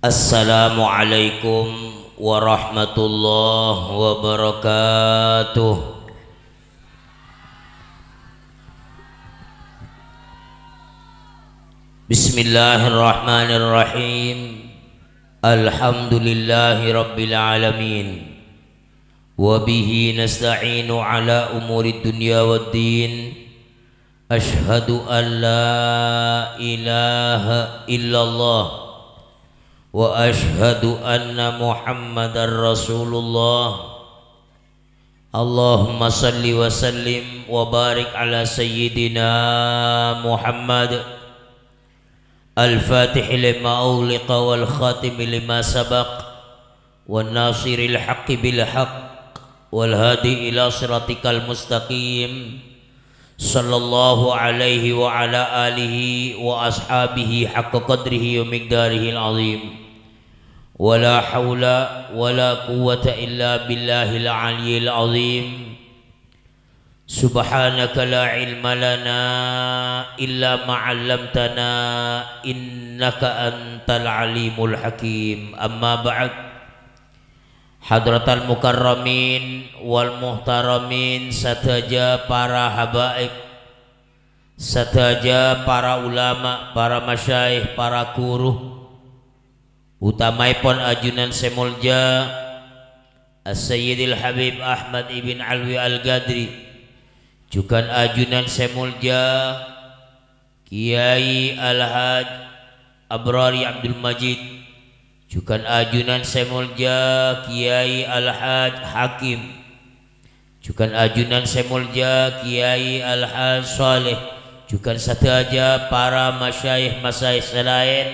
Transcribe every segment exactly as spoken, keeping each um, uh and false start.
Assalamualaikum warahmatullahi wabarakatuh. Bismillahirrahmanirrahim. Alhamdulillahi rabbil alamin. Wa bihi nasta'inu ala umuri dunya waddin. Asyhadu an la ilaha illallah. Wa asyhadu anna Muhammadar Rasulullah. Allahumma salli wa sallim wa barik ala sayyidina Muhammad. Al-Fatih lima ughliqa wal khatimi lima sabaq. Wan nasiril haqqi bil haqq. Wal hadi ila siratikal mustaqim. Sallallahu alaihi wa ala alihi wa ashabihi haqqa qadrihi wa miqdarihil azim. Wa la haula wa la quwwata illa billahil aliyyil azim. Subhanaka la ilma lana illa ma 'allamtana innaka antal alimul hakim. Amma ba'd. Hadratal mukarramin wal muhtaramin, sadhâjâ para habaib, sadhâjâ para ulama, para masyayikh, para guru, utamaèpon ajunan sè molja As-Sayyidil Habib Ahmad ibn Alwi Al-Ghadri, jhughân ajunan sè molja Kiai Al-Haj Abrari Abdul Majid, jhughân ajunan sè molja Kiai Al-Haj Hakim, jhughân ajunan sè molja Kiai Al-Haj Saleh, jhughân sadhâjâ para masyayikh-masyayikh sè laèn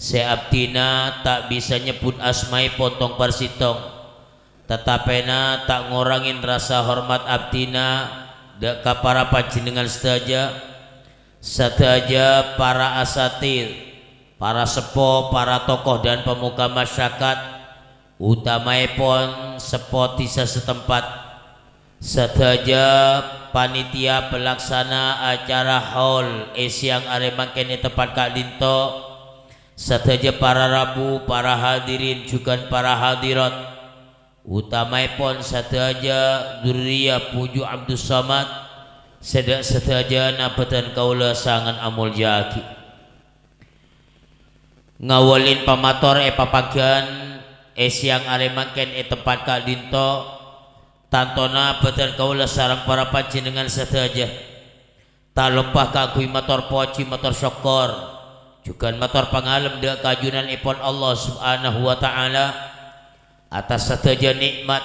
sè abdhina ta' bisa nyebbhut asmaèpon tong-parsèttong. Tatapèna ta' ngorangè rasa hormat abdhina dhâ' ka para panjhennengngan sadhâjâ, sadhâjâ para asatidz, para seppo, para tokoh dan pemuka masyarakat, utamaèpon seppo dhisa setempat, sadhâjâ panitia pelaksana acara haul è sèyang arè mangkèn è tempat ka'dinto, sadhâjâ para rabu, para hadirin, jhughân para hadirat, utamaèpon sadhâjâ dzurriyah Puju Abdus Somad, sè dhâ' sadhâjâna bhâdhân kaulâ sanget amolja'aghi. Ngawalin pamator è papangghiyân è sèyang arè mangkèn è tempat ka'dinto, tantona bhâdhân kaulâ sareng para panjhennengngan sadhâjâ ta' loppa kaangghuy mator pojhi, mator sokkor, jhughân mator pangalem dhâ' ka ajunanèpon Allah Subhanahu wa Ta'ala, attas sadhâjâ nè'mat,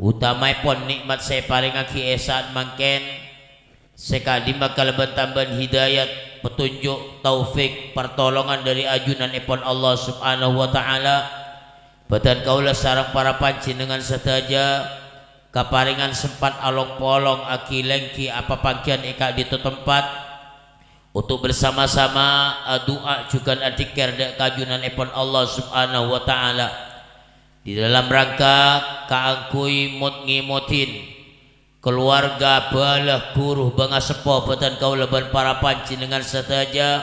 utamaèpon nè'mat sè èparèngaghi è sa'at mangkèn, sè ka'dimma kalabân tambâ'ân hidayat, petunjuk, taufik, partolongan dhâri ajunanèpon Allah Subhanahu wa Ta'ala, bhâdhân kaulâ sareng para panjhennengngan sadhâjâ kaparèngan sempat along-polong aghi-lèngghi apapangghiyân è ka'dinto tempat, untuk bersama-sama adu'a jhughân adzikkèr dhâ' ka ajunanèpon Allah Subhanahu wa Ta'ala, di dalam rangka kaangghuy mot-ngèmodhin kalowarga, bhâlâ, ghuru, bângaseppo bhâdhân kaulâ bân para panjhennengngan sadhâjâ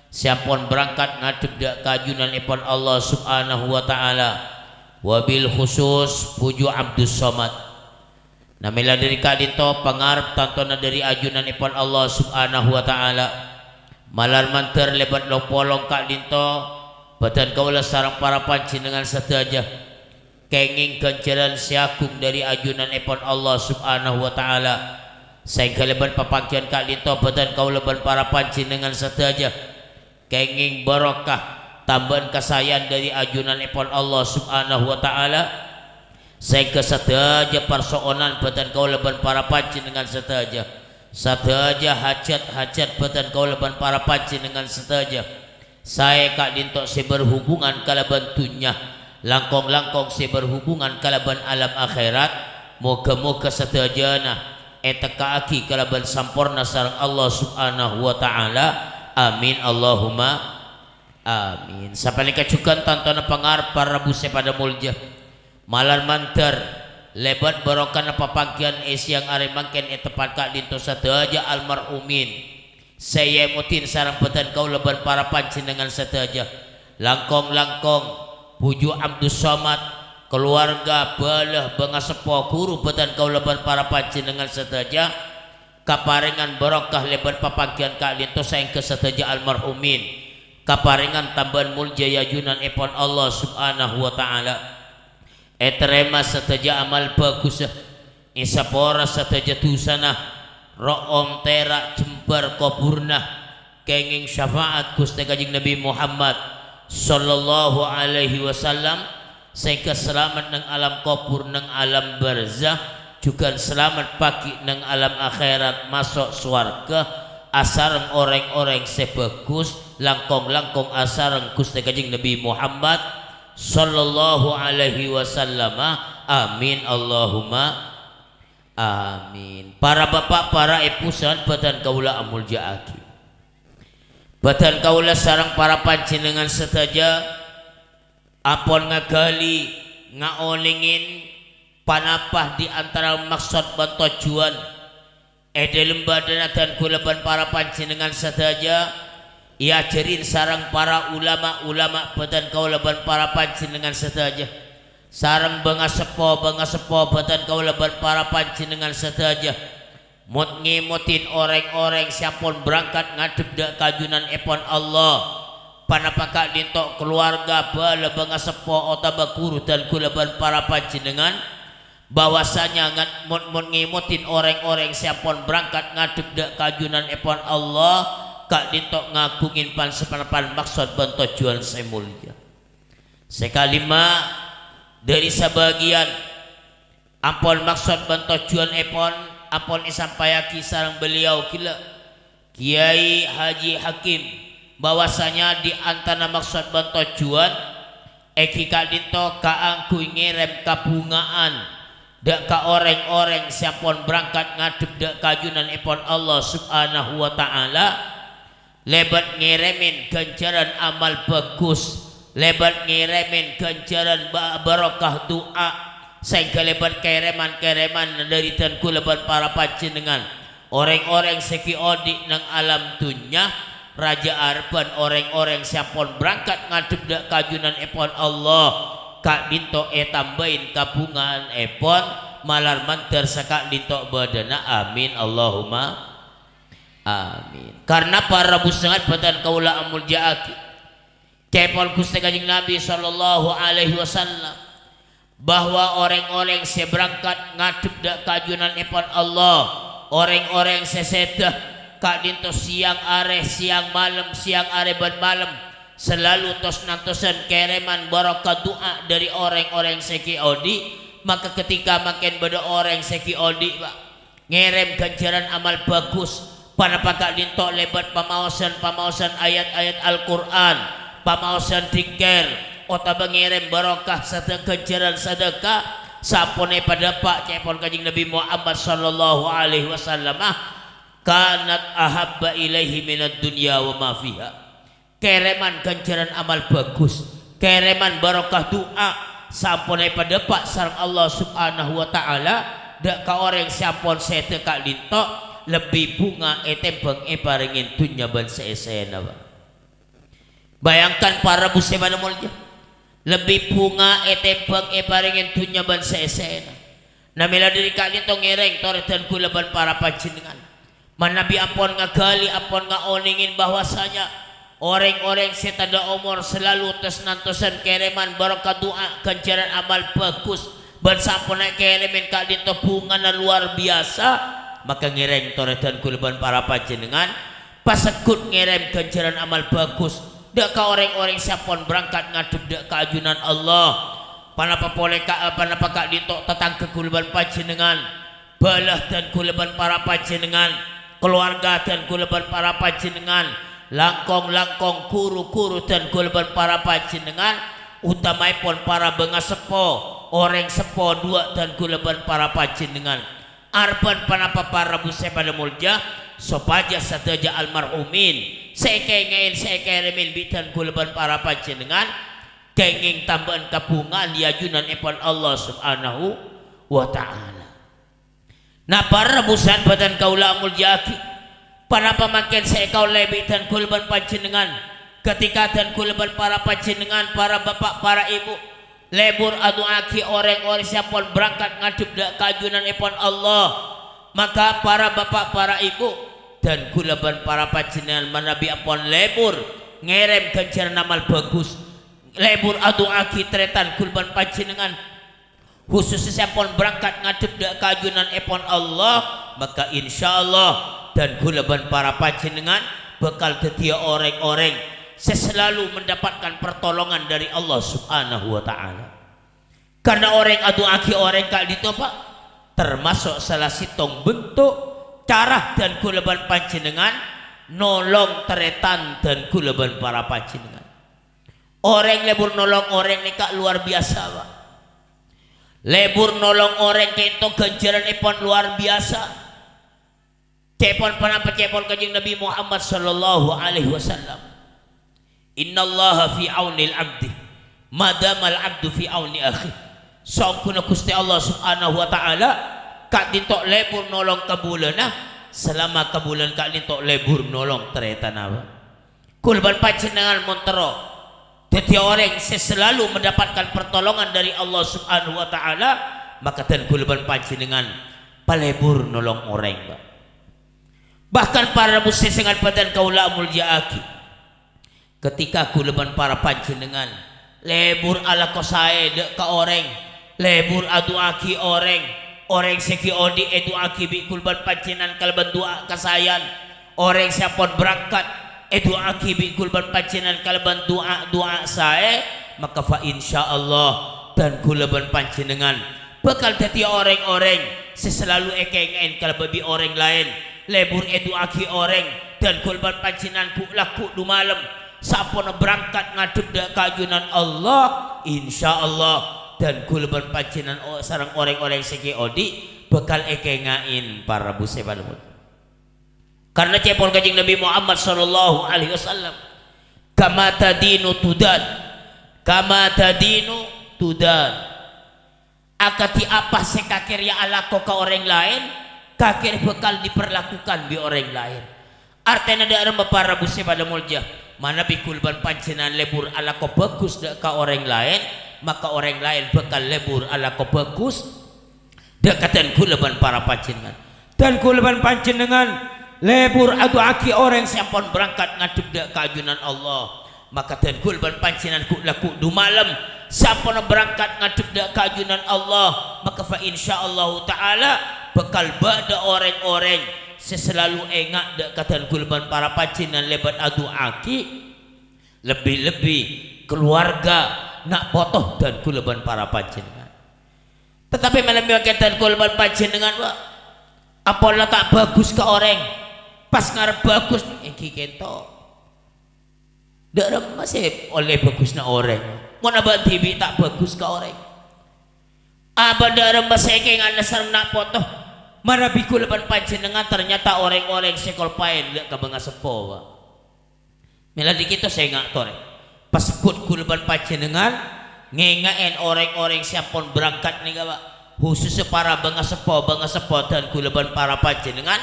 sè ampon berangkat ngadhep dhâ' ka ajunanèpon Allah Subhanahu wa Ta'ala, wabil khusus Puju Abdus Somad. Namèla dhâri ka'dinto pangarep tantona dhâri ajunanèpon Allah Subhanahu wa Ta'ala. Malar mandhâr lèbât long-polong ka'dinto, bhâdhân kaulâ sareng para panjhennengngan sadhâjâ kèngèng ghânjhârân sè aghung dhâri ajunanèpon Allah Subhanahu wa Ta'ala, saèngghâ lèbât papangghiyân ka'dinto bhâdhân kaulâ bân para panjhennengngan sadhâjâ kèngèng barokah tambâ'ân kasaèyan dhâri ajunanèpon Allah Subhanahu wa Ta'ala, saèngghâ sadhâjâ parso'onan bhâdhân kaulâ bân para panjhennengngan sadhâjâ, sadhâjâ hajat-hajat bhâdhân kaulâ bân para panjhennengngan sadhâjâ, saè ka'dinto sè berhubungan kalabân dhunnya, langkong-langkong sè berhubungan kalabân alam akhèrat, moghâ-moghâ sadhâjâna ètekka'aghi kalabân samporna sareng Allah Subhanahu wa Ta'ala. Amin, Allahumma amin. Sapanèka jhughân tantona pangarep para rabu sè padâ molja. Malar mandhâr, lèbât barokana papangghiyân è sèyang arè mangkèn è tempat ka'dinto sadhâjâ almarhumin sè èyèmodhin sareng bhâdhân kaulâ bân para panjhennengngan sadhâjâ. Langkong-langkong, Buju Abdus Somad, kalowarga, bhâlâ, bângaseppo, ghuru bhâdhân kaulâ bân para panjhennengngan sadhâjâ, kaparèngan barokah lèbât papangghiyân ka'dinto saèngghâ sadhâjâ almarhumin kaparèngan tambâ'ân molja è ajunanèpon Allah Subhanahu wa Ta'ala. Ètarèma sadhâjâ amal bhâghussa, èsapora sadhâjâ dhusana, ro'om tèra' jembhâr kobhurrâ, kèngèng syafa'at Ghustè Kanjeng Nabbhi Muhammad sallallahu alaihi wasallam, sèngghâ salamet neng alam kobhur, neng alam barzah, jhughân salamet pagghi' neng alam akhèrat, maso' sowarghâ asareng orèng-orèng sè bhâghus, langkong-langkong asareng Ghustè Kanjeng Nabbhi Muhammad sallallahu alaihi wasallama. Amin, Allahumma amin. Para bapa', para èbhu sè bhâdhân kaulâ amolja'aghi. Bhâdhân kaulâ sareng para panjhennengngan sadhâjâ ampon ngaghâli, ngaonèngè ponapa di antara maksod bân tojjhuwân è dhâlem bâdâna dhân kaulâ bân para panjhennengngan sadhâjâ, èajhâri sareng para ulama-ulama bhâdhân kaulâ bân para panjhennengngan sadhâjâ, sareng bângaseppo-bângaseppo bhâdhân kaulâ bân para panjhennengngan sadhâjâ, mot-ngèmodhi orèng-orèng sè ampon berangkat ngadhep dhâ' kajunanèpon Allah, ponapa ka'dinto kalowarga, bhâlâ, bângaseppo otabâ ghuru dhân kaulâ bân para panjhennengngan, bahwasanya ngat-, mon-, mon-, ngèmodhi orèng-orèng sè ampon berangkat ngadhep dhâ' kajunanèpon Allah, ka'dinto ngaghungè pan-, pan-, maksod bân tojjhuwân sè molja. Sè kalima, dhâri sabâgiyân ampon maksod bân tojjhuwânèpon ampon èsampayaghi sareng beliau ghellâ', Kiai Haji Hakim, bahwasanya di antara maksod bân tojjhuwân èngghi ka'dinto kaangghuy ngèrèm kabhunga'an dhâ' ka orèng-orèng sè ampon berangkat ngadhep dhâ' kajunanèpon Allah Subhanahu wa Ta'ala, lèbât ngèrèmè ghânjhârân amal bhâghus, lèbât ngèrèmè ghânjhârân ba-, barokah du'a, sèngghâ lèbât kèrèman-kèrèman dhâri dhân kaulâ bân para panjhennengngan, orèng-orèng sè ghi' odi' neng alam dhunnya, rajâ arebbhân orèng-orèng sè ampon berangkat ngadhep dhâ' kajunanèpon Allah, ka'dinto ètambâi kabhunga'anèpon malar mandhâr saka'dinto bâdâna. Amin, Allahumma amin. Karna para bhusèngan bhâdhân kaulâ amolja'aghi, ca'èpon Ghustè Kanjeng Nabbhi sallallahu alaihi wasallam, bahwa orèng-orèng sè berangkat ngadhep dhâ' kajunanèpon Allah, orèng-orèng sè sèdhâ ka'dinto sèyang arè, sèyang malem, sèyang arè bân malem, salalu tos-nantosan kèrèman barokah du'a dhâri orèng-orèng sè ghi' odi', maka ketika mangkèn bâdâ orèng sè ghi' odi', Pak, ngèrèm ghânjhârân amal bhâghus, ponapa ka'dinto lèbât pamaosan-pamaosan ayat-ayat Al-Qur'an, pamaosan dzikir, otabâ ngèrèm barokah sadâ-, ghânjhârân sadâka, sampon èpadâpa' ca'èpon Kanjeng Nabbhi Muhammad sallallahu alaihi wasallam, "Kanat ahabba ilaihi minad dunya wa ma fiha." Kèrèman ghânjhârân amal bhâghus, kèrèman barokah du'a, sampon èpadâpa' sareng Allah Subhanahu wa Ta'ala, dhâ' ka orèng sè ampon sèdhâ ka'dinto, lebbi bhunga ètèmbhâng èparèngè dhunnya bân sè èssèna, Pak. Bayangkan, para rabu sè padâ molja, lebbi bhunga ètèmbhâng èparèngè dhunnya bân sè èssèna. Namèla dhâri ka'dinto ngèrèng torè dhân kaulâ bân para panjhennengngan. Manabi ampon ngaghâli, ampon ngaonèngè bahwasanya orèng-orèng sè tadâ' omor salalu tos-nantosan kèrèman barokah du'a ghânjhârân amal bhâghus bân samponna èkèrèmè ka'dinto bhungana lowar biyasa, maka ngèrèng torè dhân kaulâ bân para panjhennengngan, pasegghut ngèrèm ghânjhârân amal bhâghus dhâ' ka orèng-orèng sè ampon berangkat ngadhep dhâ' ka ajunan Allah. Ponapa polè ka-, ponapa ka'dinto tatangghâ kaulâ bân panjhennengngan? Bhâlâ dhân kaulâ bân para panjhennengngan, kalowarga dhân kaulâ bân para panjhennengngan, langkong-langkong ghuru-ghuru dhân kaulâ bân para panjhennengngan, utamaèpon para bângaseppo, orèng seppo duwâ' dhân kaulâ bân para panjhennengngan. Arebbhân ponapa para rabu sè padâ molja, sopajâ sadhâjâ almarhumin sè èkèngè'è, sè èkèrèmè bi' dhân kaulâ bân para panjhennengngan, kèngèng tambâ'ân kabhungaan è ajunanèpon Allah Subhanahu wa Ta'ala. Na, para rabu sè bhâdhân kaulâ amolja'aghi, ponapa mangkèn sè èkaollè bi' dhân kaulâ bân panjhennengngan? Ghâtèka dân kaulâ bân para panjhennengngan, para bapa', para èbhu, lebur adu'aaghi orèng-orèng sè ampon berangkat ngadhep dâ' kaajunan èpon Allah, maka para bapa', para èbhu, dân kaulâ bân para panjhennengngan manabi ampon lebur ngèrèm ghânjhârân amal bhâghus, lebur adu'aaghi tarètan kaulâ bân panjhennengngan, khususnya sè ampon berangkat ngadhep dâ' kaajunan èpon Allah, maka insyaallah dân kaulâ bân para panjhennengngan bhâkal dhâddhiyâ orèng-orèng sè selalu mendapatkan pertolongan dari Allah Subhanahu wa Ta'ala. Karna orèng adu'aaghi orèng ka'dinto, Pa', termasuk sala sèttong bentuk cara dân kaulâ bân panjhennengngan nolong tarètan dân kaulâ bân para panjhennengngan. Orèng lebur nolong orèng nèka luar biasa, Pa'. Lebur nolong orèng ka'dinto ghânjhârân èpon luar biasa. Ca'èpon ponapa? Ca'èpon Kanjeng Nabi Muhammad sallallahu alaihi wasallam, "Innallaha fi aunil abdi, madamal abdu fi auni akhi." Saongghuna Ghustè Allah Subhanahu wa Ta'ala ka'dinto lebur nolong kabulâna, salama kabulâna ka'dinto lebur nolong tarètanna, Pa'. Kaulâ bân panjhennengngan mon terro dhâddhiyâ orèng sè selalu mendapatkan pertolongan dari Allah Subhanahu wa Ta'ala, maka dân kaulâ bân panjhennengngan palebur nolong orèng, Pa'. Bahkan para rabu sè sangat bhâdhân kaulâ amoljâ'aghi, ghâtèka kaulâ bân para panjhennengngan lebur alako saè dâ' ka orèng, lebur adu'aaghi orèng, orèng sè ghi' odi' èdu'aaghi bi' kaulâ bân panjhennengngan kalabân du'a kasaèyan, orèng sè ampon berangkat èdu'aaghi bi' kaulâ bân panjhennengngan kalabân du'a-du'a saè, maka fa insyaallah dân kaulâ bân panjhennengngan bhâkal dhâddhiyâ orèng-orèng sè selalu èkènga'è kalabân bi' orèng laèn, lebur èdu'aaghi orèng, dân kaulâ bân panjhennengngan ghu'-lagghu' du-malem, samponna berangkat ngadhep dâ' kaajunan Allah, insyaallah, dân kaulâ bân panjhennengngan o-, sareng orèng-orèng sè ghi' odi' bhâkal èkènga'è para rabu sè padâ mon. Karna ca'èpon Kanjeng Nabi Muhammad sallallahu alaihi wasallam, "Kama tadinu tudan, kama tadinu tudan." Akadhi apa sè kakè rèya alako ka orèng laèn, kakè bhâkal diperlakukan bi' orèng laèn. Artèna dâ' remma para rabu sè padâ molja, manabi kaulâ bân panjhennengngan lebur alako bhâghus dâ' ka orèng laèn, maka orèng laèn bhâkal lebur alako bhâghus dâ' ka dân kaulâ bân para panjhennengngan. Dân kaulâ bân panjhennengngan lebur adu'aaghi orèng sè ampon berangkat ngadhep dâ' ka ajunan Allah. Maka dân kaulâ bân panjhennengngan ghu'-lagghu' du-malem samponna berangkat ngadhep dâ' ka ajunan Allah, maka fa insyaallahu ta'ala bhâkal bâdâ orèng-orèng sè salalu enga' dâ' ka dân kaulâ bân para panjhennengngan lèbât adu'aaghi, lebbi-lebbi kalowarga, na' poto dân kaulâ bân para panjhennengngan. Tatapè manabi mangkèn dân kaulâ bân panjhennengngan, wa, ampon la ta' bhâghus ka orèng, pas ngarep bhâghus, èngghi kènto. Dâ' remma sè ollè bhâghusna orèng, mon abâ' dhibi' ta' bhâghus ka orèng? Abâ' dâ' remma sè èkènga'ana sareng na' poto? Manabi kaulâ bân panjhennengngan tarnyata orèng-orèng sè kolpaèn la ka bângaseppo, wa. Mèla dhikèt to sè enga' torè. Pasebbhut kaulâ bân panjhennengngan ngènga'è orèng-orèng sè ampon berangkat nèka, wa. Khusussa para bângaseppo-bângaseppo dân kaulâ bân para panjhennengngan.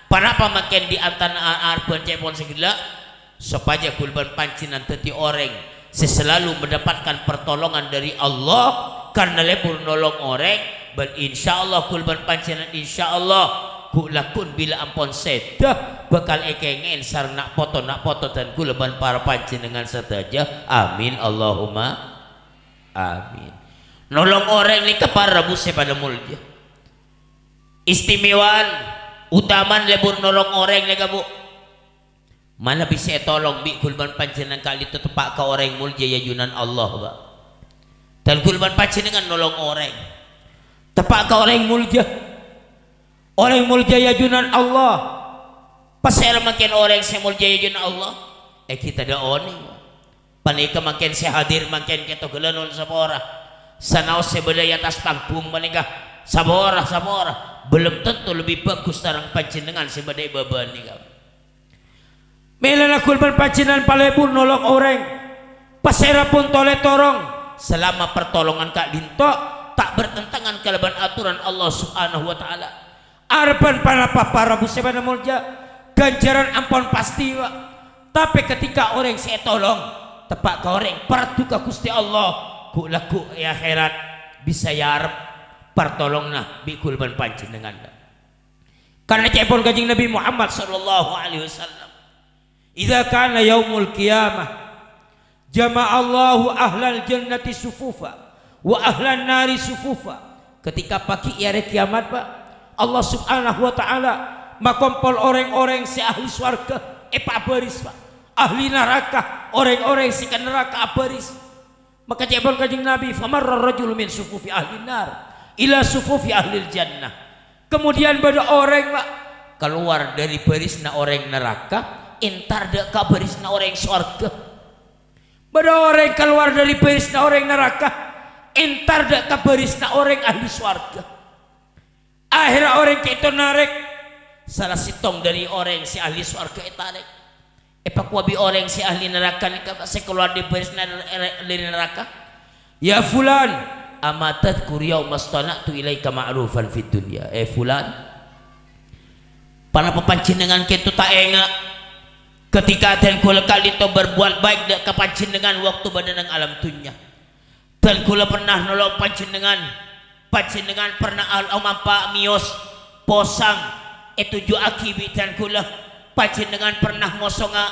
Ponapa mangkèn di antara a-, arebbhân ca'èpon sè ghellâ'? Sopajâ kaulâ bân panjhennengngan dhâddhi orèng sè salalu mendapatkan pertolongan dâri Allah, karna lebur nolong orèng, bân insyaallah kaulâ bân panjhennengngan insyaallah ghu'-lagghu'na bilâ ampon sèdhâ bhâkal èkènga'è sareng na' poto-na' poto dân kaulâ bân para panjhennengngan sadhâjâ. Amin, Allahumma amin. Nolong orèng nèka para rabu sè padâ molja. Istimewaan, utaman lebur nolong orèng nèka, Bu. Manabi sè ètolong bi' kaulâ bân panjhennengngan ka'dinto teppa' ka orèng molja è ajunan Allah, wa. Dân kaulâ bân panjhennengngan nolong orèng. Teppa' ka orèng molja. Orèng molja è ajunan Allah. Pasèra mangkèn orèng sè molja è ajunan Allah? Èngghi tadâ' onèng. Panèka mangkèn sè hadir mangkèn kèto ghellâ' non sapora. Sanaos sè bâdâ è attas panggung panèka sapora-sapora. Belum tentu lebbi bhâghus sareng panjhennengngan sè bâdâ è bâbâna nèka. Mèlana kaulâ bân panjhennengngan palebur nolong orèng. Pasèra pon tolè torong, salama pertolongan ka'dinto ta' bertentangan kalabân atoran Allah Subhanahu wa Ta'ala. Arebbhân ponapa para rabu sè padâ molja? Ghânjhârân ampon pastè, wa. Tapè ketika orèng sè ètolong teppa' ka orèng pardu ka Ghustè Allah, ghu'-lagghu' è akhèrat bisa èarep partolonganna bi' ghulâ bân panjhennengngan. Karna ca'èpon Kanjeng Nabi Muhammad sallallahu alaihi wasallam, "Idza kana yaumul qiyamah, jama'allahu ahlal jannati sufufa, wa ahlan nari sufufa." Ketika pagi è arè kiamat, Pak, Allah Subhanahu wa Ta'ala makompol orèng-orèng sè ahli sowarghâ èpabhâris, Pak. Ahli naraka, orèng-orèng sè ka naraka abhâris. Maka ca'èpon Kanjeng Nabi, "Famarra rajulu min sufufi ahli nar ila sufufi ahlil jannah." Kemudian bâdâ orèng, Pak, kalowar dâri bhârisna orèng naraka, entar dâ' ka bhârisna orèng sowarghâ. Bâdâ orèng kalowar dâri bhârisna orèng naraka, entar dâ' ka bhârisna orèng ahli sowarghâ. Akhèrra orèng ka'dinto narèk, sala sèttong dâri orèng sè ahli sowarghâ ètarèk. Èpakowa bi' orèng sè ahli naraka nèka, sè kalowar dâri bhârisna ahli naraka, "Ya fulan, ama tadzkuru yauma istana'tu ilaika ma'rufan fid dunya?" Eh, fulan, ponapa panjhennengngan ka'dinto ta' enga' ketika dân ghulâ ka'dinto berbuat baik dâ' ka panjhennengngan waktu bâdâ neng alam dhunnya? Dân ghulâ pernah nolong panjhennengngan. Panjhennengngan pernah al-, omampa mèyos, posang, ètunju'aghi bi' dân ghulâ. Panjhennengngan pernah ngosonga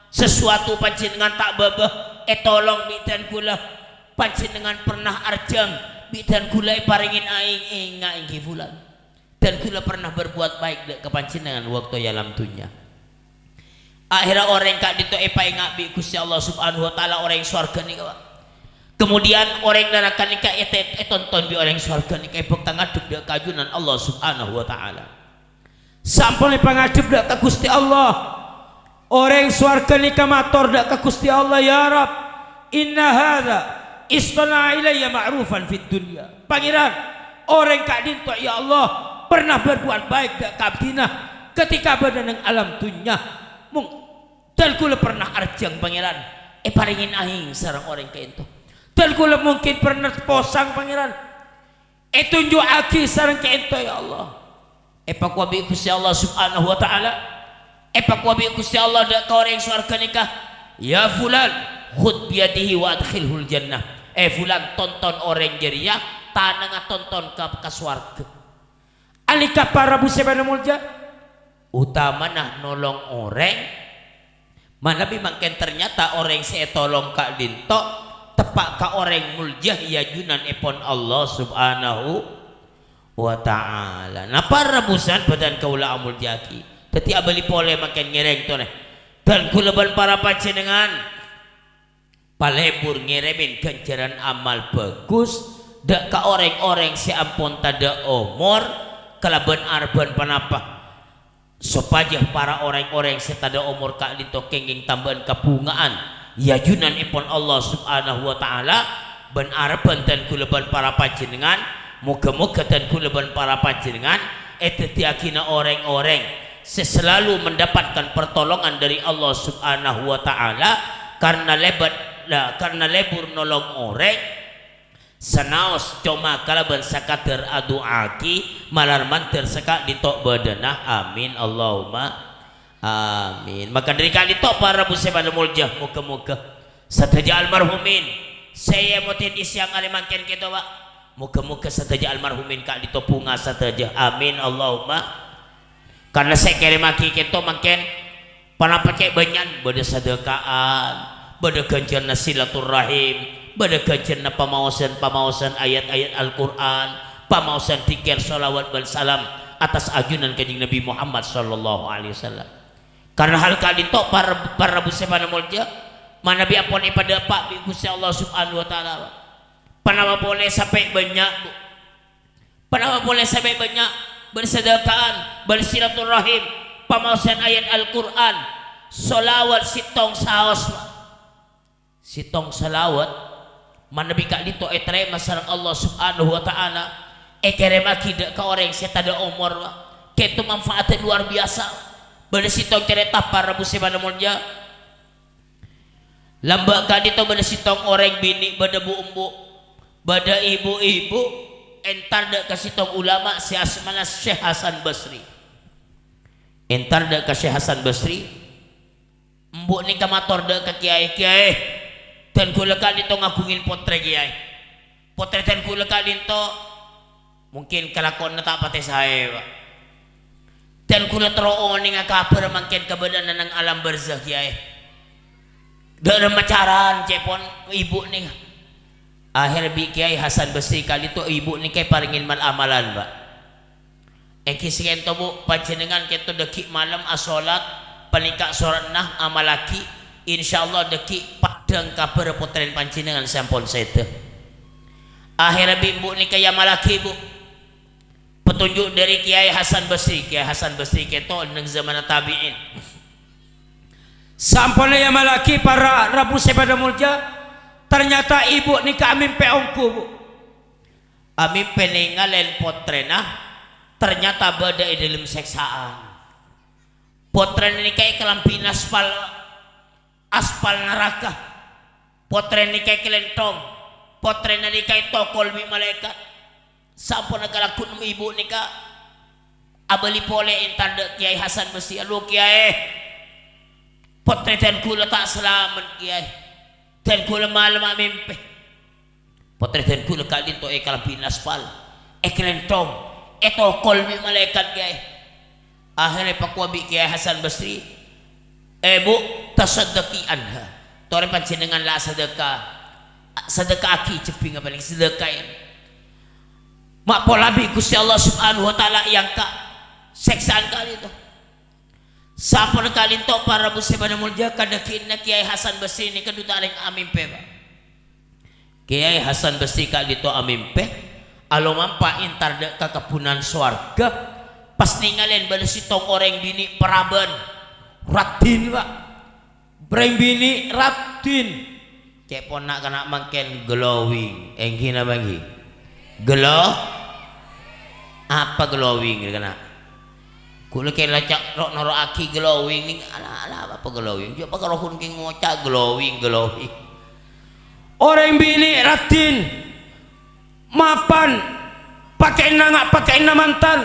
sesuatu, panjhennengngan ta' bâbâ, ètolong bi' dân ghulâ. Panjhennengngan pernah arjhâng bi' dân ghulâ èparèngè aèng, enga' èngghi fulan. Dân ghulâ pernah berbuat baik dâ' ka panjhennengngan waktu è alam dhunnya. Akhèrra orèng ka'dinto èpaènga' bi' Ghustè Allah Subhanahu wa Ta'ala orèng sowarghâ nèka, Pak. Kemudian orèng naraka nèka ète-, ètonton bi' orèng sowarghâ nèka èbhâkta ngadhep dâ' ka ajunan Allah Subhanahu wa Ta'ala. Sampon èpangadhep dâ' ka Ghustè Allah, orèng sowarghâ nèka mator dâ' ka Ghustè Allah, "Ya Rabb, inna hadza istana'a ilayya ma'rufan fid dunya." Pangèran, orèng ka'dinto, ya Allah, pernah berbuat baik dâ' ka abdhina ketika bâdâ neng alam dhunnya. Mon dân ghulâ pernah arjhâng, Pangèran, èparèngè aèng sareng orèng ka'dinto. Dân ghulâ mungkin pernah posang, Pangèran. Ètunju'aghi sareng ka'dinto, ya Allah. Èpakowa bi' Ghustè Allah Subhanahu wa Ta'ala. Èpakowa bi' Ghustè Allah dâ' ka orèng sowarghâ nèka, "Ya fulan, khudz biyadihi wa adkhilhul jannah." Eh, fulan, tonton orèng jârèya, tanangnga tonton ka, ka sowarghâ. Anèka para rabu sè padâ molja, otamana nolong orèng, manabi mangkèn ternyata orèng sè ètolong ka'dinto teppa' ka orèng molja è ajunanèpon Allah Subhanahu wa Ta'ala. Napa rabusan bâdân kaulâ amolja'aghi? Dhâddhi abâli polè mangkèn ngèrèng torè. Dân ghulâ bân para panjhennengngan palebur ngèrèmè ghânjhârân amal bhâghus dâ' ka orèng-orèng sè ampon tadâ' omor kalabân arebbhân ponapa, sopajâ para orèng-orèng sè tadâ' omor ka'dinto kèngèng tambâ'ân kabhunga'an è ajunanèpon Allah Subhanahu wa Ta'ala, bân arebbhân dân ghulâ bân para panjhennengngan, moghâ-moghâ dân ghulâ bân para panjhennengngan èdhâddhiyâghina orèng-orèng sè selalu mendapatkan pertolongan dâri Allah Subhanahu wa Ta'ala, karna lèbât, la, karna lebur nolong orèng, sanaos coma kalabân sakadâr adu'aaghi, malar mandhâr saka'dinto bâdâna. Amin, Allahumma amin. Maka dâri ka'dinto para rabu sè padâ molja, moghâ-moghâ sadhâjâ almarhumin sè èyamotè è sèyang arè mangkèn kèto, Pak. Moghâ-moghâ sadhâjâ almarhumin ka'dinto bhunga sadhâjâ. Amin, Allahumma. Karna sè èkèrèmmaghi kèto mangkèn ponapa cè' bânnya'an, bâdâ sadâka'an, bâdâ ghânjhârânna silaturrahim, bâdâ ghânjhârânna pamaosan-pamaosan ayat-ayat Al-Qur'an, pamaosan dzikir, shalawat, bân salam atas ajunan Kanjeng Nabi Muhammad sallallahu alaihi wasallam. Karna hal ka'dinto par-, para rabu sè padâ molja, manabi ampon èpadâpa' bi' Ghustè Allah Subhanahu wa Ta'ala, ponapa polè sampè' bânnya', Bu? Ponapa polè sampè' bânnya'? Bâdâ sadâka'an, bâdâ silaturrahim, pamaosan ayat Al-Qur'an, shalawat sèttong saos, Pak. Sèttong shalawat, manabi ka'dinto ètarèma sareng Allah Subhanahu wa Ta'ala, èkèrèmmaghi dâ' ka orèng sè tadâ' omor, Pak. Kèto manfaatnya luar biasa. Bâdâ sèttong carèta para rabu sè padâ molja. Lambâ' ka'dinto bâdâ sèttong orèng binè', bâdâ bu'-embu', bâdâ ibu-ibu, èntar dâ' ka sèttong ulama sè asmana Syekh Hasan Basri. Èntar dâ' ka Syekh Hasan Basri, Bu' nèka mator dâ' ka Kèyaè, "Kèyaè, dân ghulâ ka'dinto ngaghungè pottrè, Kèyaè. Pottrè dân ghulâ ka'dinto mungkin kalakowanna ta' patè saè, Pak. Dân ghulâ terro onènga kabhâr mangkèn kabâdâ'ânna neng alam barzakh, Kèyaè. Dâ' remma carana cèpon ibu' nèka." Akhèrra bi' Kèyaè Hasan Basri ka'dinto ibu' nèka èparèngè mal-amalan, Pak. Èngghi saka'dinto, Bu', panjhennengngan ka'dinto dâgghi' malem asholat, panèka soratna amallaghi, insyaallah dâgghi' paddhâng kabhâr pottrèna panjhennengngan sè ampon sèdhâ. Akhèrra bi' embu' nèka èamallaghi, Bu'. Petunjuk dâri Kèyaè Hasan Basri. Kèyaè Hasan Basri ka'dinto neng zamanna tabi'in. Samponna èamallaghi para rabu sè padâ molja, ternyata ibu' nèka amèmpè ongghu, Bu'. Amèmpè nèngalè pottrèna ternyata bâdâ è dâlem sèksaan. Pottrèna nèka èkalambhi aspal, aspal naraka. Pottrèna nèka èkalènthong. Pottrèna nèka ètokol bi' malaèkat. Samponna kalagghuna ibu' nèka abâli polè entar dâ' Kèyaè Hasan Basri, "Alo, Kèyaè, pottrè dân ghulâ ta' salamet, Kèyaè. Dân ghulâ malem amèmpè." Pottrè dân ghulâ ka'dinto èkalambhi aspal, èkalènthong, ètokol bi' malaèkat, Kèyaè. Akhèrra èpakowa bi' Kèyaè Hasan Basri, "Eh, Bu', tasaddaqi anha. Torè panjhennengngan la asadâka, sadâkaaghi jhebbhingnga panèka, sadâkaè. Ma' pola bi' Ghustè Allah Subhanahu wa Ta'ala èangka' sèksaan ka'dinto." Samponna ka'dinto para rabu sè padâ molja, kadâgghi'ânna Kèyaè Hasan Basri nèka dhu ta' rèng amèmpè, Pak. Kèyaè Hasan Basri ka'dinto amèmpè, alomampa entar dâ' ka kebbhunan sowarghâ, pas nèngalè bâdâ sèttong orèng binè' paraban, raddhin, Pak. Orèng binè' raddhin. Cè' pon na'-kana' mangkèn glowing. Èngghi napa èngghi? Glo-, apa glowing, kana'? Ghulâ kèra ca-, ro'-, noro'aghi glowing nèng, ala, ala apa glowing? Jhâ' pakaro ghun kè ngoca' glowing, glowing. Orèng binè' raddhin, mapan, pakè'na nga'-, pakè'na mantan.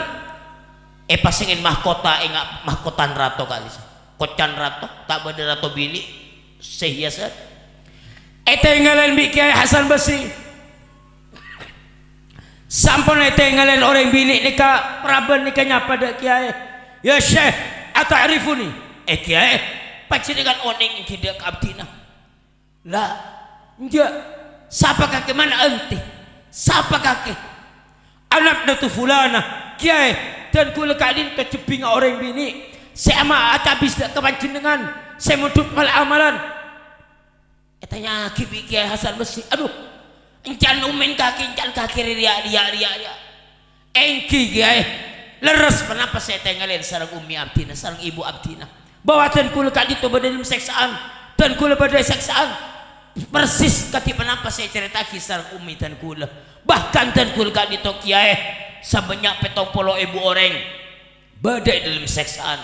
Èpasèngè mahkota, enga' mahkotan rato ka'dissa'. Kocan rato, ta' bâdâ rato binè' sè hiasan. Ètèngalè bi' Kèyaè Hasan Basri. Sampon ètèngalè orèng binè' nèka, paraban nèka nyapa dâ' Kèyaè, "Ya Syekh, ata'rifuni?" "Eh, Kèyaè, panjhennengngan onèng èngghi dâ' ka abdhina?" "La, enjâ'. Sapa kakè, man ènto? Sapa kakè?" "Ana ibnatu fulana, Kèyaè, dân ghulâ ka'dinto jhebbhingnga orèng binè' sè ama' acabis dâ' ka panjhennengngan, sè mondhut mal-amalan." Ètanya'aghi bi' Kèyaè Hasan Basri, "Adhu, èncana omen kakè, èncana kakè rè-, rèya, rèya, rèya, rèya?" "Èngghi, Kèyaè. Lerres ponapa sè ètèngalè sareng ummi abdhina, sareng ibu abdhina. Bahwa dân ghulâ ka'dinto bâdâ è dâlem sèksaan, dân ghulâ bâdâ è sèksaan. Persis kadhi ponapa sè ècarèta'aghi sareng ummi dân ghulâ. Bahkan dân ghulâ ka'dinto, Kèyaè, sabannya' pèttong polo èbu orèng bâdâ è dâlem sèksaan.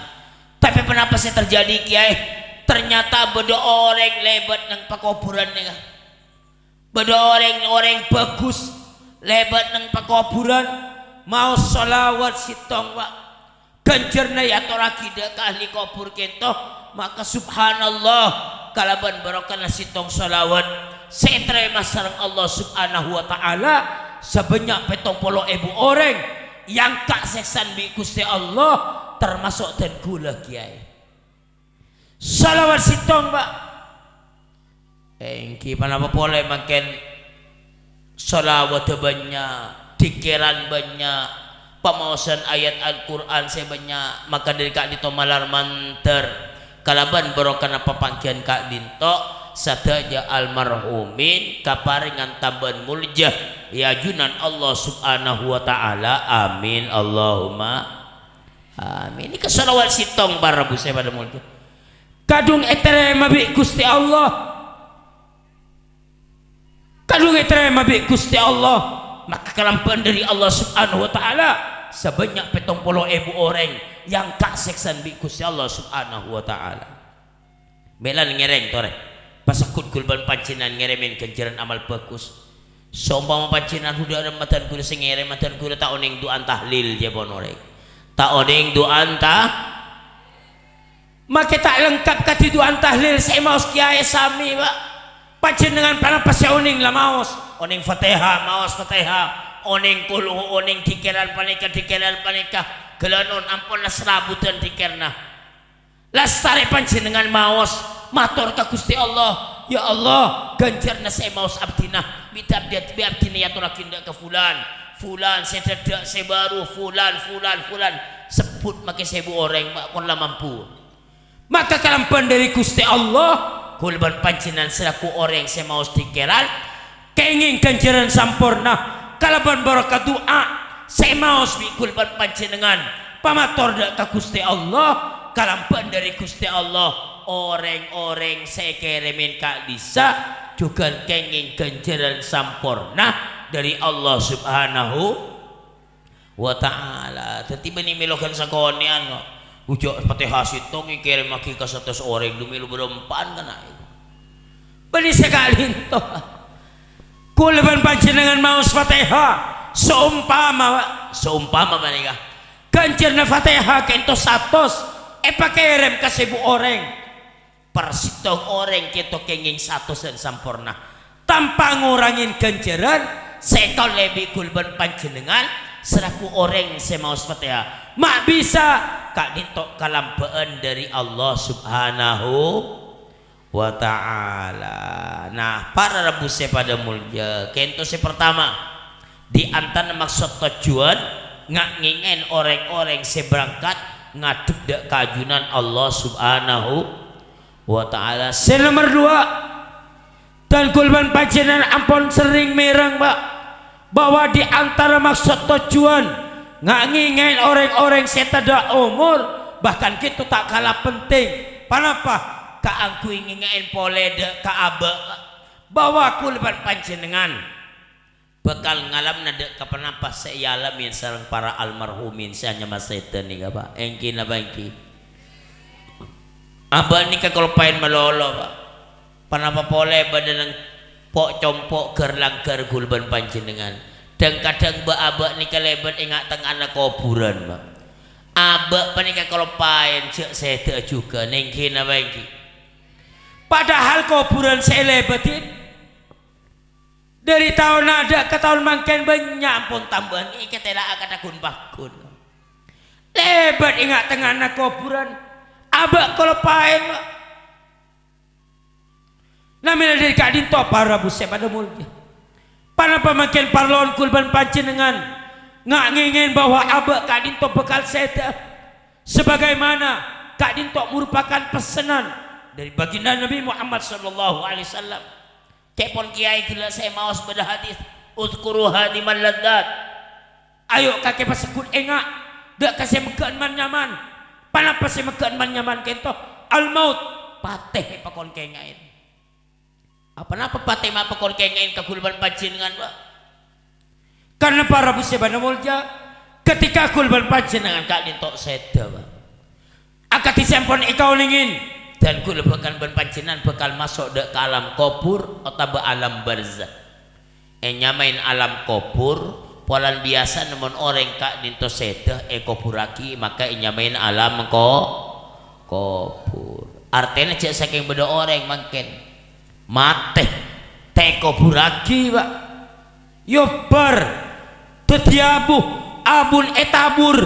Tapè ponapa sè terjadi, Kèyaè? Ternyata bâdâ orèng lèbât neng pakoburân nèka." Bâdâ orèng-orèng bhâghus lèbât neng pakoburân, maos shalawat sèttong, Pak. Ghânjhârânna èatorraghi dâ' ka ahli kobhur kènto, maka subhanallah, kalabân barokana sèttong shalawat sè ètarèma sareng Allah Subhanahu wa Ta'ala, sabannya' pèttong polo èbu orèng èangka' sèksaan bi' Ghustè Allah, tamaso' dân ghulâ, Kèyaè. Shalawat sèttong, Pak. Èngghi ponapa polè mangkèn shalawatta bannya', dhikèran bannya', pamaosan ayat Al-Qur'an sè bannya', maka dâri ka'dinto malar mandhâr. Kalabân barokana papangghiyân ka'dinto, sadhâjâ almarhumin kaparèngan tambhâ'ân molja è ajunan Allah Subhanahu wa Ta'ala. Amin. Allahumma amin. Nèka shalawat sèttong, para rabu sè padâ molja. Kadhung ètarèma bi' Ghustè Allah. Kadhung ètarèma bi' Ghustè Allah. Maka kalambhâ'ân dâri Allah Subhanahu wa Ta'ala, sabannya' pèttong polo èbu orèng èangka' sèksaan bi' Ghustè Allah Subhanahu wa Ta'ala. Mèlana ngèrèng, torè. Pasegghut ghulâ bân panjhennengngan ngèrèmè ghânjhârân amal bhâghus. Saompama panjhennengngan bhudhâ Ramadan ghulâ sè ngèrèm, Ramadan ghulâ ta' onèng du'an tahlil, jhâ' pon orèng. Ta' onèng du'an ta-, Make ta' lengkap kadi du'an tahlil sè maos kèyaè sami, Pak. Panjhennengngan ponapa sè onèng la maos? Onèng Fatihah, maos Fatihah. Onèng kulhu, onèng dhikèran panèka, dhikèran panèka. Ghellâ' non ampon la sarabutan dhikèrra. Lastarè panjhennengngan maos, mator ka Ghustè Allah, "Ya Allah, ghânjhârânna sè maos abdhina, bi' abdhi-, bi' abdhina èyatorraghi dâ' ka fulan, fulan sè dhâddhâ', sè bhuru, fulan, fulan, fulan." Sebbhut make sèbu orèng, Pak, kon la mampu. Maka kalabân dâri Ghustè Allah, kaulâ bân panjhennengngan selaku orèng sè maos dhikèran, kèngèng ghânjhârân samporna kalabân bhârâkah du'a sè maos bi' kaulâ bân panjhennengngan pamator dâ' ka Ghustè Allah, kalabân dâri Ghustè Allah, orèng-orèng sè èkèrèmè ka'dissa' jhughân kèngèng ghânjhârân samporna dâri Allah Subhanahu wa Ta'ala. Dhâddhi bânnè mèloghân sakonè'an, kok. Ojhâ' Fatihah sèttong èkèrèmmaghi ka satos orèng, dhu mèlo bârâmpa'an kana'. Bânnè sè ka'dinto. Kaulâ bân panjhennengngan maos Fatihah, saompama, Pak, saompama panèka. Ghânjhârânna Fatihah kènto satos, èpakèrèm ka sèbu orèng. Parsèttong orèng kènto kèngèng satosan samporna. Tanpa ngorangè ghânjhârân sè èkaollè bi' kaulâ bân panjhennengngan selaku orèng sè maos Fatihah. Ma' bisa ka'dinto kalambâ'ân dâri Allah Subhanahu wa Ta'ala. Nah, para rabu sè padâ molja, kènto sè partama, di antara maksod tojjhuwân nga'-, ngèngè'è orèng-orèng sè berangkat ngadhep dâ' ka ajunan Allah Subhanahu wa Ta'ala. Sè nomer duwâ', dan kaulâ bân panjhennengngan ampon serrèng mèreng, Pak, bahwa di antara maksod tojjhuwân nga'-, ngèngè'è orèng-orèng sè tadâ' omor, bahkan kènto ta' kala penting. Ponapa? Kaangghuy ngèngè'è polè dâ' ka abâ', bahwa kaulâ bân panjhennengngan bhâkal ngalamana dâ' ka ponapa sè èalamè sareng para almarhumin sè anyama sèdhâ nèka, Pak. Èngghi napa èngghi? Abâ' nèka kaloppaèn malolo, Pak. Ponapa polè bâdâ neng po'-compo' ghâr-langghâr kaulâ bân panjhennengngan. Dhâng-kadhâng bâ'-abâ' nèka lèbât è nga'-, tengnga'anna kobhurân, Pak. Abâ' panèka kaloppaèn jhâ' sèdhâ'â jhughân, èngghi napa èngghi? Padahal kobhurân sè èlèbâdhi dâri taon adâ' ka taon mangkèn bânnya' ampon tambâ'ân, èkatèla'a ka dhâghun-pagghun. Lèbât è nga'-, tengnga'anna kobhurân, abâ' kaloppaèn, Pak. Namèla dâri ka'dinto, para rabu sè padâ molja. Ponapa mangkèn parlona kaulâ bân panjhennengngan nga'-, ngèngè'è bahwa abâ' ka'dinto bhâkal sèdhâ'â? Sebagaimana ka'dinto merupakan pesanan dâri baginda Nabi Muhammad sallallahu alaihi wasallam. Ca'èpon kèyaè ghellâ' sè maos bâdâ hadis, "Udzkuru hadimal ladzat." Ayo kakè pasegghut enga' dâ' ka sè meggâ'ân man-nyaman. Ponapa sè meggâ'ân man-nyaman kènto? Al-maut, patè èpakon kèngè'è. Aponapa patè ma' èpakon kèngè'è ka kaulâ bân panjhennengngan, Pak? Karna para rabu sè padâ molja, ketika kaulâ bân panjhennengngan ka'dinto sèdhâ, Pak. Akadhi sè ampon èkaonèngè, dan kaulâ bhâkal bân panjhennengngan bhâkal maso' dâ' ka alam kobhur otabâ alam barzakh. Ènyamaè alam kobhur, polana biyasana mon orèng ka'dinto sèdhâ èkobhurraghi, maka ènyamaè alam ko-, kobhur. Artèna jhâ' sakèng bâdâ orèng mangkèn matè, ta' èkobhurraghi, Pak. Yobâr, dhâddhi abu, abuna ètabur.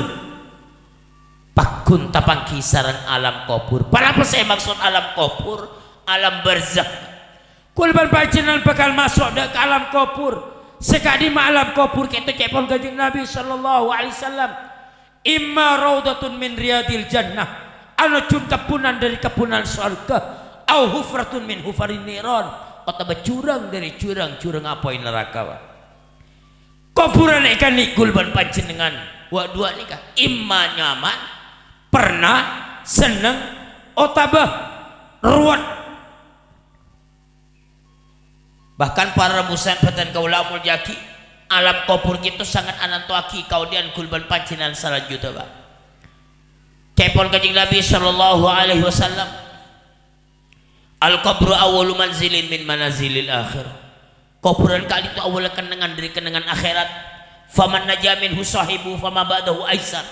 Pagghun tapangghi sareng alam kobhur. Ponapa sè èmaksod alam kobhur? Alam barzakh. Kaulâ bân panjhennengngan bhâkal maso' dâ' ka alam kobhur. Sè ka'dimma alam kobhur kènto ca'èpon Kanjeng Nabi sallallahu alaihi wasallam, "Imma raudhatun min riyadil jannah," anojjhun kebbhunan dâri kebbhunan sowarghâ, "au hufratun min hufarin niran," otabâ jhurâng dâri jhurâng-jhurâng apoy naraka, Pak. Kobhurân è ka'dinto kaulâ bân panjhennengngan, wâ' duwâ' nèka, imma nyaman, pernah, senneng, otabâ ruwet. Bahkan para rabu sè bhâdhân kaulâ amoljâ'aghi, alam kobhur kènto sanget anantowaghi kaoḍi'ân kaulâ bân panjhennengngan salanjutnya, Pak. Ca'èpon Kanjeng Nabi sallallahu alaihi wasallam, "Al-qabru awwalu manzilin min manazilil akhirah." Kobhurân ka'dinto awwâlla kennengngan dâri kennengngan akhèrat. "Faman naja minhu sahibuhu fama ba'dahu aisar."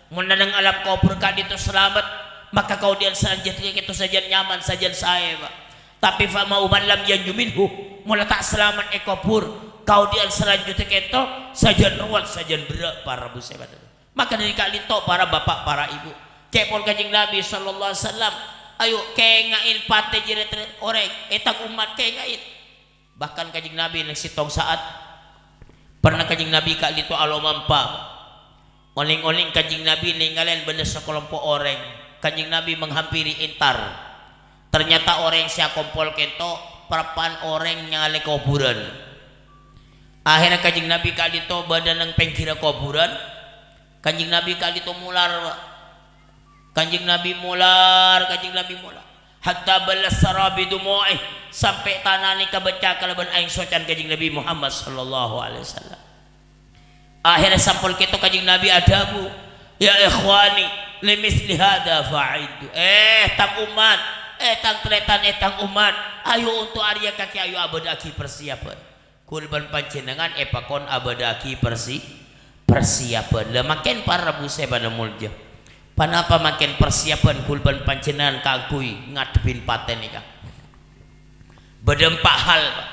Mon neng alam kobhur ka'dinto salamet, Maka kaodi'ân salanjhuddhâ kento sajân nyaman, sajân saè, Pa'. Tapè fa ma uman lam yanju minhu, mola ta' salamet è kobhur, kaodi'ân salanjhuddhâ kento sajân rowet, sajân berrâ', para rabu sè padâ. Maka dhâri ka'dinto, para bapa', para ibu, ca'èpon Kanjeng Nabi sallallahu alaihi wasallam, "Ayo, kènga'è patè jârèya orèng, è tang ommat kènga'è." Bahkan Kanjeng Nabi neng sèttong sa'at, pernah Kanjeng Nabi ka'dinto alomampa. Onèng-onèng Kanjeng Nabi nèngalè bâdâ sakalompo' orèng. Kanjeng Nabi menghampiri, entar. Ternyata orèng sè akompol kento parappa'na orèng nyalè kobhurân. Akhèrra Kanjeng Nabi ka'dinto bâdâ neng pèngghirra kobhurân. Kanjeng Nabi ka'dinto molar, Pa'. Kanjeng Nabi molar, Kanjeng Nabi molar. Hatta ballat sara bidumu'ih, sampè' tana nèka becca kalabân aèng socana Kanjeng Nabi Muhammad sallallahu alaihi wasallam. Akhèrra sampol kento Kanjeng Nabi adhâbu, "Ya ikhwani, limitsli hadza fa'iddu." Eh, tang ommat, eh, tang tarètan, eh, tang ommat, ayo onto arèya kakè ayo abâdâ'aghi parsiyapan. Kaulâ bân panjhennengngan èpakon abâdâ'aghi parsi-, parsiyapan. La, mangkèn para rabu sè padâ molja. Ponapa mangkèn parsiyapan kaulâ bân panjhennengngan kaangghuy ngadhebbhi patè nèka? Bâdâ empa' hal, Pa'.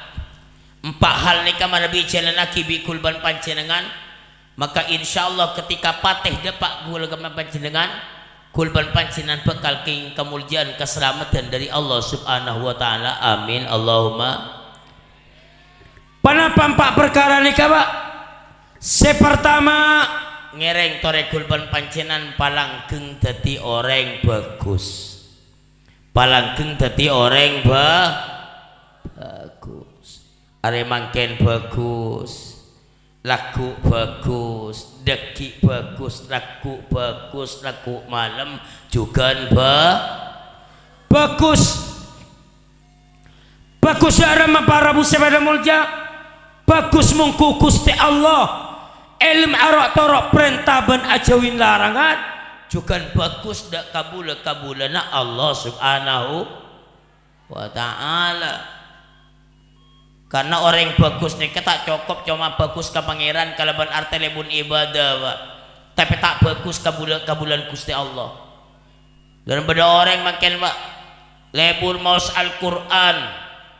Empa' hal nèka manabi èjhâlânnaghi bi' kaulâ bân panjhennengngan, maka insyaallah ketika patè dâpa' kaulâ bân panjhennengngan, kaulâ bân panjhennengngan bhâkal kèng kamolja'an, kasalameddhân dhâri Allah Subhanahu wa Ta'ala. Amin, Allahumma. Ponapa empa' parkara nèka, Pa'? Sè partama, ngèrèng torè kaulâ bân panjhennengngan palanggheng dhâddhi orèng bhâghus. Palanggheng dhâddhi orèng bhâ-, bhâghus. Arè mangkèn bhâghus, lagghu' bhâghus, dhâggi' bhâghus, lagghu' bhâghus, lagghu' malem jhughân bhâ-, bhâghus. Bhâghus dâ' remma para rabu sè padâ molja, bhâghus mongghu Ghustè Allah, èlem aro'-toro' parènta bân ajhâuwi larangan, jhughân bhâghus dâ' kabulâ-kabulâna Allah Subhanahu wa Ta'ala. Karna orèng bhâghus nèka ta' cokop coma bhâghus ka Pangèran kalabân artè lebur ibâdâ, Pa', tapè ta' bhâghus ka bulâ-, kabulâna Ghustè Allah. Dhân bâdâ orèng mangkèn, Pa', lebur maos Al-Qur'an,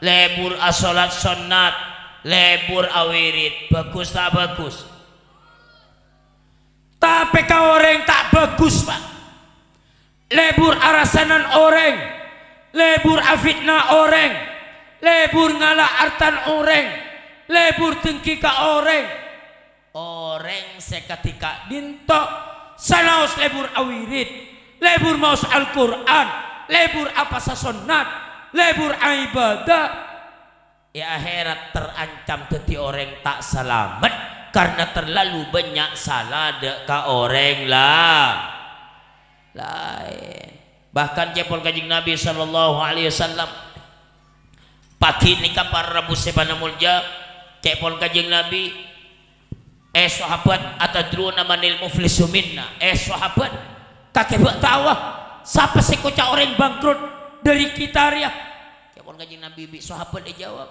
lebur asholat sonnat, lebur awirid. Bhâghus ta' bhâghus? Tapè ka orèng ta' bhâghus, Pa'. Lebur arasanan orèng, lebur afitna orèng, lebur ngala' artana orèng, lebur dengki ka orèng. Orèng sè kadhi ka'dinto sanaos lebur awirid, lebur maos Al-Qur'an, lebur apowasa sonnat, lebur aibâdâ, è akhèrat terancam dhâddhi orèng ta' salamet karna terlalu bânnya' sala dâ' ka orèng la-, laèn. Bahkan ca'èpon Kanjeng Nabi sallallahu alaihi wasallam, pagi nèka para rabu sè padâ molja, ca'èpon Kanjeng Nabi, "Eh, sahabat, atadruna manil muflisu minna?" Eh, sahabat, kakè bâ' taowa sapa sè èkoca' orèng bangkrut dhâri kita rèya? Ca'èpon Kanjeng Nabi bi' sahabat èjâwâb,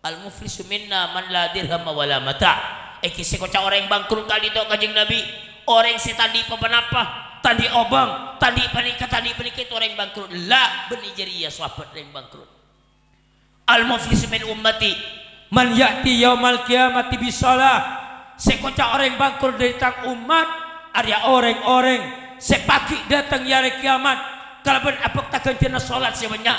"Al-muflisu minna man la dirhama wa la mata'." Èngghi sè èkoca' orèng bangkrut ka'dinto Kanjeng Nabi, orèng sè ta' andi' pa-ponapa, ta' andi' obâng, ta' andi' panèka, ta' andi' panèka, itu orèng bangkrut. La, bânnè jârèya sahabat orèng bangkrut. "Al-muflisu min ummati man ya'ti yaumal qiyamati bishalah." Sè èkoca' orèng bangkrut dhâri tang ommat, arèya orèng-orèng sè pagi dâteng è arè kiyamat kalabân abhâkta ghânjhârânna sholat sè bânnya',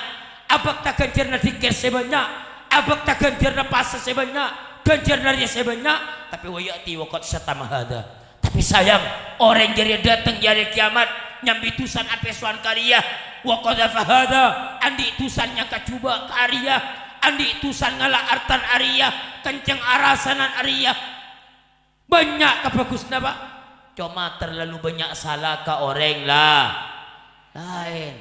abhâkta ghânjhârânna dzikir sè bânnya', abhâkta ghânjhârânna pasa sè bânnya', ghânjhârânna rèya sè bânnya', tapè wa ya'ti wa qad syatama hadza. Tapè sayang, orèng jârèya dâteng è arè kiyamat nyambi dusan apèsowan ka rèya. Wa qadhafa hadza, andi' dusan nyangka jhubâ' ka rèya, andi' dusan ngala' artana rèya, kencèng arasanan rèya. Bânnya' kabhâghusânna, Pa'. Coma terlalu bânnya' sala ka orèng la-, laèn.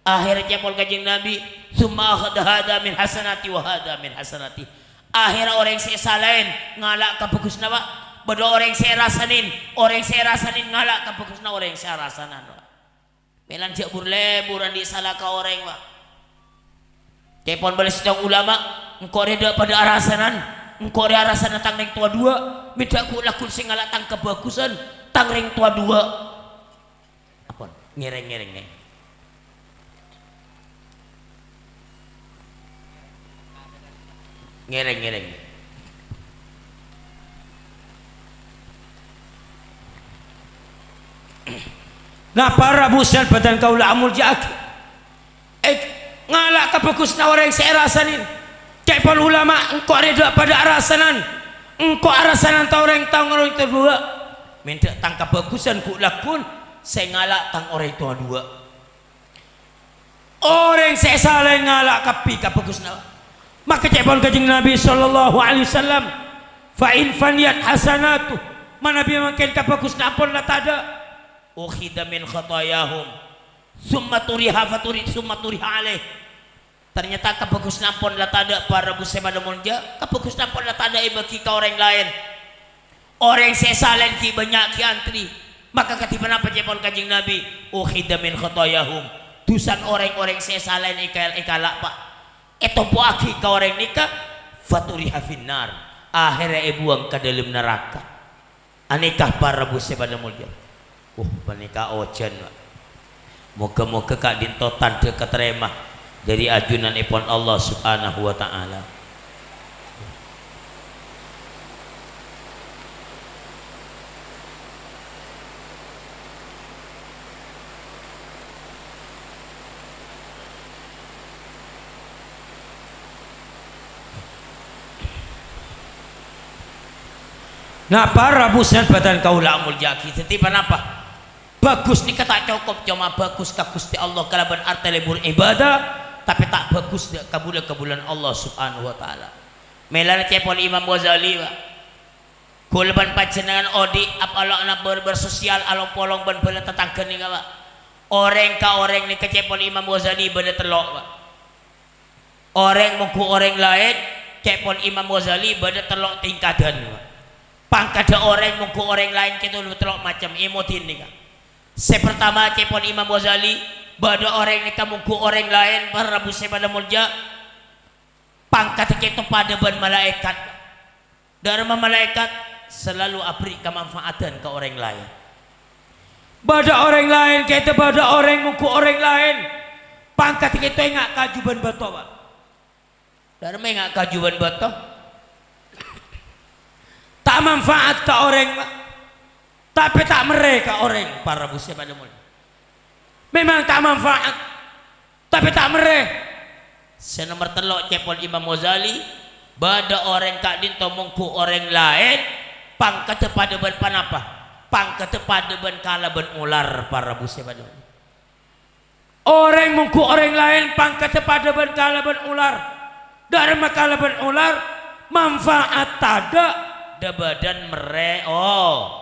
Akhèrra ca'èpon Kanjeng Nabi, "Tsumma akhadha hadza min hasanati wa hadza min hasanati." Akhèrra orèng sè èsalaèn ngala' kabhâghusânna, Pa'. Bâdâ orèng sè èrasanèn, orèng sè èrasanèn ngala' kabhâghusânna orèng sè arasanan, Pa'. Mèlan jhâ' bur-lebur andi' sala ka orèng, Pa'. Ca'èpon bâli sèttong ulama, "Engko' rèya dâ' padâ arasanan, engko' rèya arasanna tang rèng towa duwâ', mè' dâ' ghu'-lagghu' sè ngala' tang kabhâghusân, tang rèng towa duwâ'." Ampon, ngèrèng-ngèrèng, nè. Ngèrèng-ngèrèng. Nah, para Abu sè bâdhân kaulâ amoljâ'aghi. Eh, ngala' kabhâghusânna orèng sè èrasanè. Ca'èpon ulama, engko' rèya dâ' padâ arasanan. Engko' arasanan tang orèng tang orèng tang duwâ'. Mènta' tang kabhâghusân ghu' lagghun sè ngala' tang orèng towa duwâ'. Orèng sè èsala'è ngala' kabbhi kabhâghusânna. Maka ca'èpon Kanjeng Nabi sallallahu alaihi wasallam, "Fa in faniyat hasanatu," manabi mangkèn kabhâghusânna ampon la tadâ', "ukhidha min khatayahum, tsumma turiha faturi-, tsumma turiha alaih." Ternyata kabhâghusânna ampon la tadâ', para Abu sè padâ moljâ, kabhâghusânna ampon la tadâ' èbâghi ka orèng laèn. Orèng sè èsala'è ghi' bânnya' ghi' antri. Maka kadhi ponapa ca'èpon Kanjeng Nabi? "Ukhidha min khatayahum." Dhusana orèng-orèng sè èsala'è èka-, èkala', Pa'. Ètompo'aghi ka orèng nèka, "faturiha finnar." Akhèrra èbuwâng ka dâlem naraka. Anèka para Abu sè padâ moljâ. Uh, panèka ojhân, Pa'. Moghâ-moghâ ka'dinto tandhâ katarèma dâri ajunanèpon Allah Subhanahu wa Ta'ala. Napa, Rabu sè bâdhân kaulâ amoljâ'aghi? Dhâddhi, ponapa? Bhâghus nèka ta' cokop coma bhâghus ka Ghustè Allah kalabân artè lebur ibadah, tapè ta' bhâghus dâ' kabulâ-kabulâna Allah Subhanahu wa Ta'ala. Mèlana ca'èpon Imam Ghazali, Pa'. Kaulâ bân panjhennengngan odi' apolong bâr-bâr sosial along-polong bân bhâlâ tatangghâ nèka, Pa'. Orèng ka orèng nèka ca'èpon Imam Ghazali bâdâ tello', Pa'. Orèng mongghu orèng laèn, ca'èpon Imam Ghazali bâdâ tello' tingkadhân, Pa'. Pangkaddhâ orèng mongghu orèng laèn kèto tello' macem, èmodin nèka. Sè partama, ca'èpon Imam Ghazali, bâdâ orèng nèka mongghu orèng laèn, para rabu sè padâ moljâ, pangkaddhâ kèto padâ bân malaèkat. Dâ'remma malaèkat? Salalu aberri' kamanfaatan ka orèng laèn. Bâdâ orèng laèn, kèto bâdâ orèng mongghu orèng laèn. Pangkaddhâ kèto enga' kaju bân bâto, Pa'. Dâ'remma enga' kaju bân bâto? Ta' manfaat ka orèng, Pa'. Tapè ta' merrè ka orèng, para rabu sè padâ moljâ. Memang ta' manfaat, tapè ta' merrè. Sè nomer tello', ca'èpon Imam Ghazali, bâdâ orèng ka'dinto mongghu orèng laèn, pangkaddhâ padâ bân ponapa? Pangkaddhâ padâ bân kalabân olar, para rabu sè padâ. Orèng mongghu orèng laèn pangkaddhâ padâ bân kalabân olar. Dâ'remma kalabân olar? Manfaat tadâ', dâ-bâdân merrè, oh.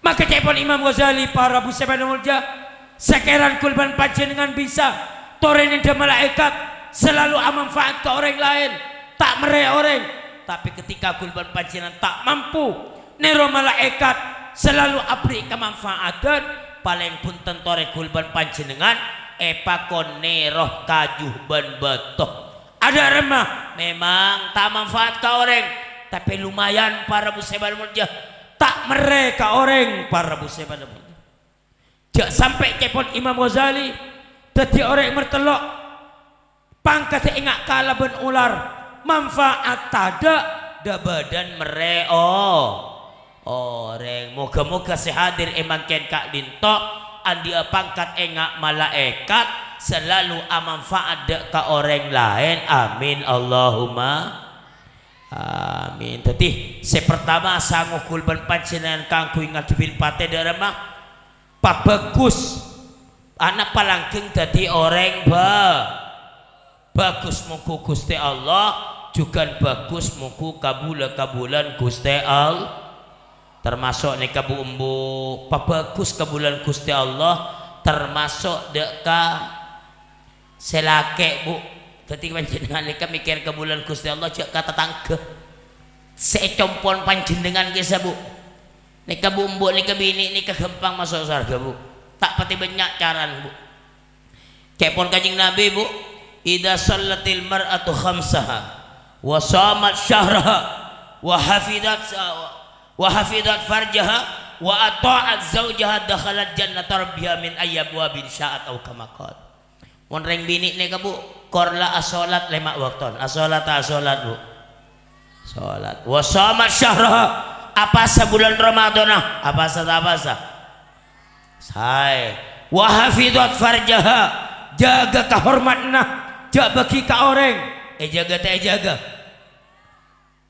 Maka ca'èpon Imam Ghazali, para rabu sè padâ moljâ, sakèrana kaulâ bân panjhennengngan bisa torè nèndhâ malaèkat, salalu amanfaat ka orèng laèn, ta' merrè orèng. Tapè ketika kaulâ bân panjhennengngan ta' mampu nèro malaèkat, salalu aberri' kamanfaatan, palèng bhunten torè kaulâ bân panjhennengngan èpakon nèro kaju bân bâto. Dâ'remma memang ta' manfaat ka orèng, tapè lumayan, para rabu sè padâ moljâ, ta' merrè ka orèng, para rabu sè padâ moljâ. Jhâ' sampè' ca'èpon Imam Ghazali, dhâddhi orèng nomer tello', pangkaddhâ enga' kalabân olar, manfaat tadâ', dâ-bâdân merrè, oh. Orèng. Moghâ-moghâ sè hadir è mangkèn ka'dinto andi'â pangkat enga' malaèkat, salalu amanfaat dâ' ka orèng laèn. Amin, Allahumma amin. Dhâddhi, sè partama, sango kaulâ bân panjhennengngan kaangghuy ngadhebbhi patè dâ'remma? Pabhâghus. Anapa langgeng dhâddhi orèng bhâ-, bhâghus mongghu Ghustè Allah, jhughân bhâghus mongghu kabulâ-kabulâna Ghustè All-, tamaso' nèka, Bu, embu', pabhâghus kabulâna Ghustè Allah, tamaso' dâ' ka sè lakè', Bu. Dhâddhi panjhennengngan nèka mèkkèr kabulâna Ghustè Allah jhâ' ka tatangghâ. Sè ècompon panjhennengngan kèsa, Bu. Nèka, Bu, embu', nèka binè' nèka ghâmpang maso' sowarghâ, Bu. Ta' patè bânnya' carana, Bu. Ca'èpon Kanjeng Nabi, Bu, "Idza shallatil mar'atu khamsaha, wa shamat syahraha, wa hafizat, wa hafizat farjaha, wa atha'at zaujaha, dakhalat jannata rabbiha min ayyi abwabin sya'at," au kama qal. Mon rèng binè' nèka, Bu, Kor la asolat lèma' bâkto. Asolat ta' asolat, Bu? Solat. Wa shamat syahraha. Apasa bulân Ramadhânna? Apasa ta' apasa? Saè. Wa hafidhat farjaha. Jâgâ kahormadhânna. Jhâ' bâghi ka orèng. Èjâgâ ta' èjâgâ?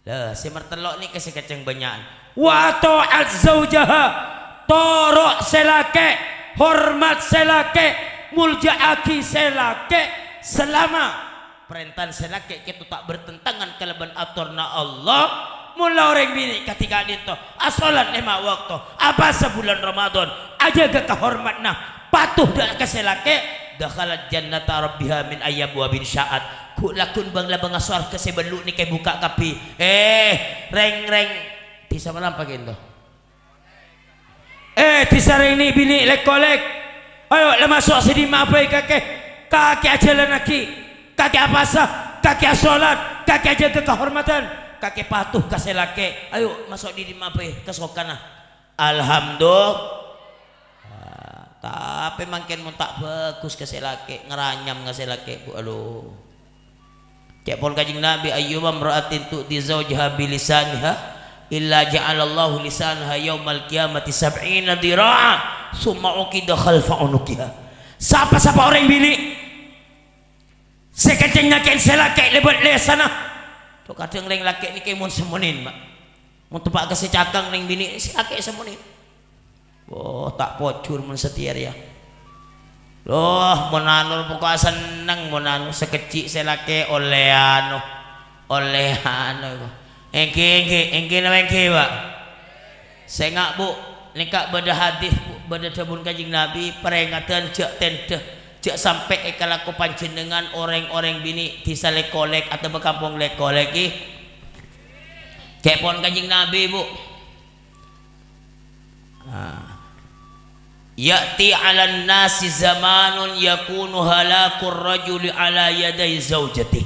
Lah, sè martello' nèka sè kècèng bânnya'an. Wa ata'at zaujaha, toro' sè lakè', hormat sè lakè', molja'aghi sè lakè', salama parèntana sè lakè' kèto ta' bertentangan kalabân atorna Allah. Mon la orèng binè' kadhi ka'dinto asolat lèma' bâkto, apasa bulân Ramadhan, ajâgâ kahormadhânna, patuh dâ' ka sè lakè', dakhalat jannata rabbiha min ayyi abwabin sya'at. Ghu' laghun bâng-labângnga sowarghâ sè bâllu' nèka èbukka' kabbhi. Eh, rèng-rèng, dhisa Malampa kènto. Eh, dhisa rèng nè'-binè' lèk-kolèk. Ayo, la maso' sè dimma'a bhâi kakè. Kakè ajhâlânnaghi. Kakè apasa. Kakè asolat. Kakè ajâgâ kahormadhân. Kakè patuh ka sè lakè'. Ayo, maso' dhi' dimma'a bhâi, kasokanna. Alhamdulillah. Tapè mangkèn mon ta' bhâghus ka sè lakè', ngaranyam ka sè lakè', Bu, alo. Ca'èpon Kanjeng Nabi, "Ayyuma imra'atin tu'dzi zaujaha bilisaniha, illa ja'alallahu lisanaha yaumal qiyamati sab'ina dhira'a, tsumma uqida khalfa unuqiha." Sapa-sapa orèng binè' sè kècèng nyakè'è sè lakè' lèbât lèsanna. To, kadhâng rèng lakè' nèka mon sè monèn, Pak. Mon teppa' ka sè cakang rèng binè', sè lakè' sè monèn. Oh, ta' pojhur mon satèya rèya. Loh, mon anu poko'a senneng, mon anu sakejjhi' sè lakè' ollè anu, ollè anu. Èngghi, èngghi, èngghi napa èngghi, Pak? Sènga', Bu, nèka bâdâ hadis, Bu, bâdâ dhâbuna Kanjeng Nabi, parèngaddhân jhâ' tèndhâ, jhâ' sampè' èkalako panjhennengngan orèng-orèng binè' dhisa lèk-kolèk otabâ kampong lèk-kolèk, ghi. Ca'èpon Kanjeng Nabi, Bu. Ah. "Ya'ti 'alan nasi zamanun yakunu halakur rajuli 'ala yadai zaujatih."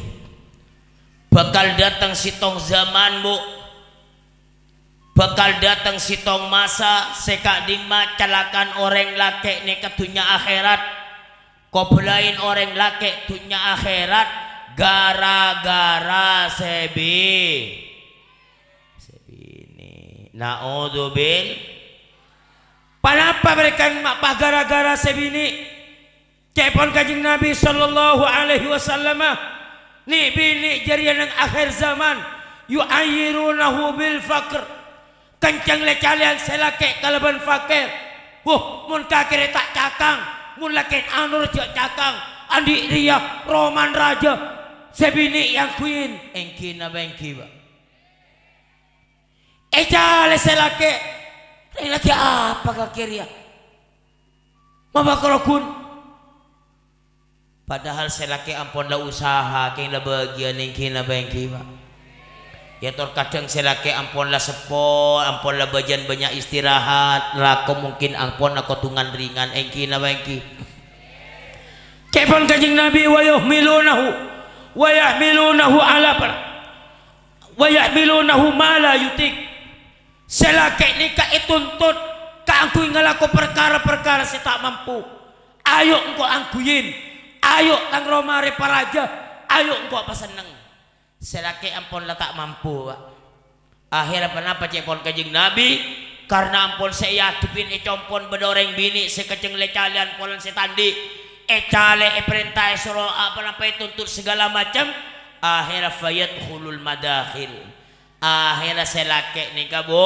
Bhâkal dâteng sèttong zaman, Bu. Bhâkal dâteng sèttong masa sè ka'dimma calakan orèng lakè' nèka dhunnya akhèrat. Kobâlâi orèng lakè' dhunnya akhèrat ghârâ-ghârâ sè bi-, sè binè'. Na'udzubil-, Ponapa bhârkana ma' ghârâ-ghârâ sè binè'? Ca'èpon Kanjeng Nabi sallallahu alaihi wasallam, nè'-binè' jârèya neng akhèr zaman, "yu'ayyirunahu bil faqr." Kencèng lè-calèyan sè lakè' kalabân fakèr. Huh, mon kakè rè ta' cakang, mon lakèn anor jhâ' cakang, andi' rèya romana rajâ sè binè' èangghuyin. Èngghi napa èngghi, Pak? Ècalè sè lakè'. Rèng lakè' apa kakè rèya? Mabâ kalogun. Padahal sè lakè' ampon la usaha, kèng la bâgiyân èngghi napa èngghi, Pak? Ya, tor kadhâng sè lakè' ampon la seppo, ampon la bâjân bânnya' istirahat, lako mungkin ampon la kotungan ringan, èngghi napa èngghi? Ca'èpon Kanjeng Nabi, "Wa yuhmilunahu, wa yahmilunahu ala per-, wa yahmilunahu ma la yutiq." Sè lakè' nèka ètuntut kaangghuy ngalako parkara-parkara sè ta' mampu. Ayo engko' angghuyin. Ayo tang roma rè parajâ. Ayo engko' pasenneng. Sè lakè' ampon la ta' mampu, Pak. Akhèrra ponapa ca'èpon Kanjeng Nabi? Karna ampon sè èadhebbhi è compo'na bâdâ orèng binè' sè kèncèng lè-calèyan polana sè ta' andi'. Ècalè, èparènta, èsoro, aponapa ètuntut saghâlâ macem. Akhèrra fayadkhulul madakhil. Akhèrra sè lakè' nèka, Bu,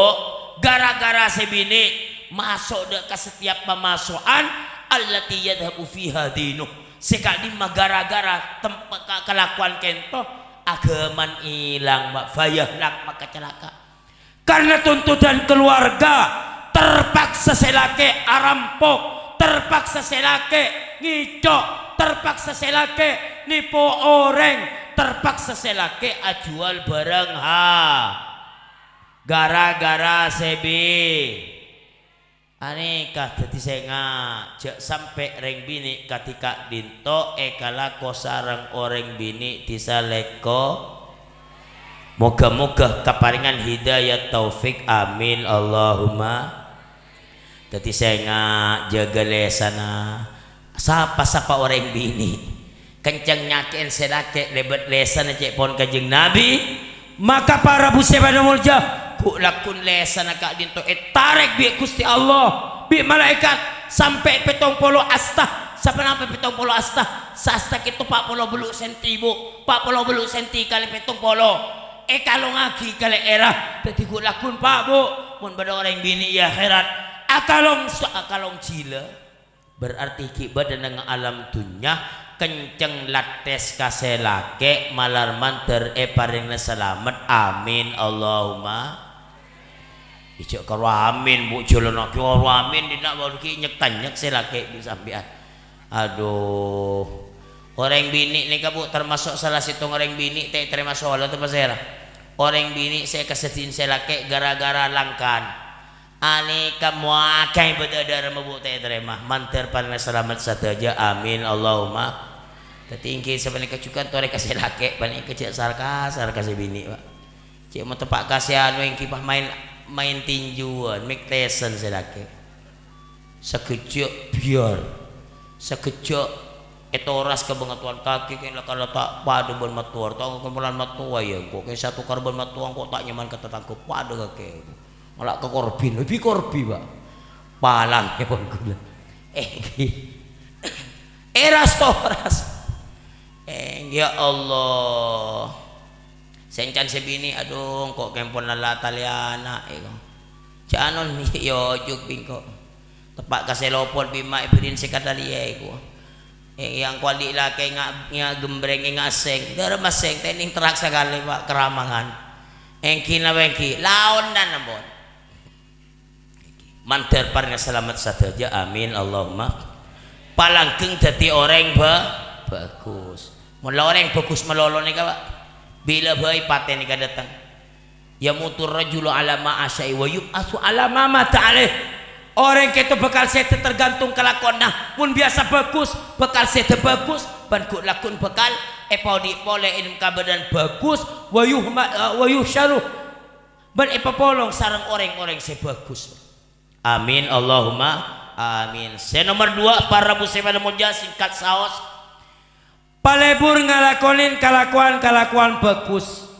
ghârâ-ghârâ sè binè' maso' dâ' ka satèyap pamaso'an allati yadhhabu fiha dinuh. Sè ka'dimma ghârâ-ghârâ temp-, ka-, kalakowan kènto, aghâmana èlang, Pak, fayahlak, maka calaka'. Karna tuntutan keluarga, terpaksa sè lakè' arampok, terpaksa sè lakè' ngèco', terpaksa sè lakè' nèpo orèng, terpaksa sè lakè' ajhuwâl bhârâng ha-, ghârâ-ghârâ sè bi-, anèka dhâddhi sènga', jhâ' sampè' rèng binè' kadhi ka'dinto èkalako sareng orèng binè' dhisa lèko. Moghâ-moghâ kaparèngan hidayat taufik. Amin, Allahumma. Dhâddhi sènga', jâgâ lèsanna. Sapa-sapa orèng binè' Kenceng nyakè'è sè lakè' lèbât lèsanna cè' pon Kanjeng Nabi. Maka para rabu sè padâ molja, ghu'-lagghu'na lèsanna ka'dinto ètarèk bi' Ghustè Allah, bi' malaèkat, sampè' pèttong polo asta. Saponapa pèttong polo asta? Saasta kèto pa' polo bâllu' sènti, Bu. Pa' polo bâllu' sènti kalè pèttong polo. Èkalongngaghi kalè èra. Dhâddhi ghu'-lagghu'na, Pa', Bu, mon bâdâ orèng binè' è akhèrat, akalong so-, akalong jhilâ. Berarti ghi' bâdâ neng alam dhunnya, kenceng lattes ka sè lakè', malar mandhâr èparèngana salamet. Amin, Allahumma. Ijâ karo amin, Bu, jhâlânnaghi karo amin, dinna' bâdâ ghi' nyek-tanyek sè lakè' bi' sampèyan. Adhu. Orèng binè' nèka, Bu, tamaso' sala sèttong orèng binè' ta' ètarèma solat apa sèra? Orèng binè' sè èkaseddhi'i sè lakè' ghârâ-ghârâ langkan. Anèka mowaghâi bâdâ dârâmma, Bu, ta' ètarèma. Mandhâr parèngana salamet sadhâjâ. Amin, Allahumma. Dhâddhi èngghi sapanèka jhughân torè ka sè lakè', panèka jhâ' sar-kasar ka sè binè', Pa'. Cè' mateppa' ka sè anu èngghi, Pa', maèn, maèn tinjuwân, mèk tèsen sè lakè'. Sakejjhâ' biyar, sakejjhâ' ètoras ka bângatowan, kakè kèng la-, kala ta' padâ bân mattowa, ta' ngompolan mattowa, iyâ, engko' kèng sè atokar bân mattowa, engko' ta' nyaman ka tatangghâ, padâ kakè. Ngala' ka korbin, lebbi korbi, Pa'. Palang, èpon ghulâ. Èngghi. Èras-toras. Èngghi, ya Allah. Sè èncan sè binè', adhu, engko' kèng pon la-, la talèyana, èko. Jhâ' anon, iyâ, ojhuk bi' engko'. Teppa' ka sè lopot bi' ma' èbhâdhin sè katalèya, èko. Èngghi, engko' andi' lakè nga', nga' gembreng, nga' sèng. Dârâmma sèng, tènèng terrak sakalè, Pa', karamangan. Èngghi napa èngghi? Laonan ampon. Mandhâr parèngana salamet sadhâjâ. Amin, Allahumma. Palanggheng dhâddhi orèng bhâ-, bhâghus. Mon la orèng bhâghus malolo nèka, Pa', bilâ bhâi patè nèka dâteng. Yamutur rajulu ala ma asya'i wa yub'atsu ala ma mata alaih. Orèng kèto bhâkal sèdhâ tergantung kalakowanna. Mon biyasa bhâghus, bhâkal sèdhâ bhâghus, bân ghu'-lagghu'na bhâkal èpaodi' polè è dâlem kabâdâ'ân bhâghus, wa yuhma-, wa yuhsyaru, bân èpapolong sareng orèng-orèng sè bhâghus. Amin, Allahumma amin. Sè nomer duwâ', para rabu sè padâ molja, singkat saos. Palebur ngalakonè kalakowan-kalakowan bhâghus.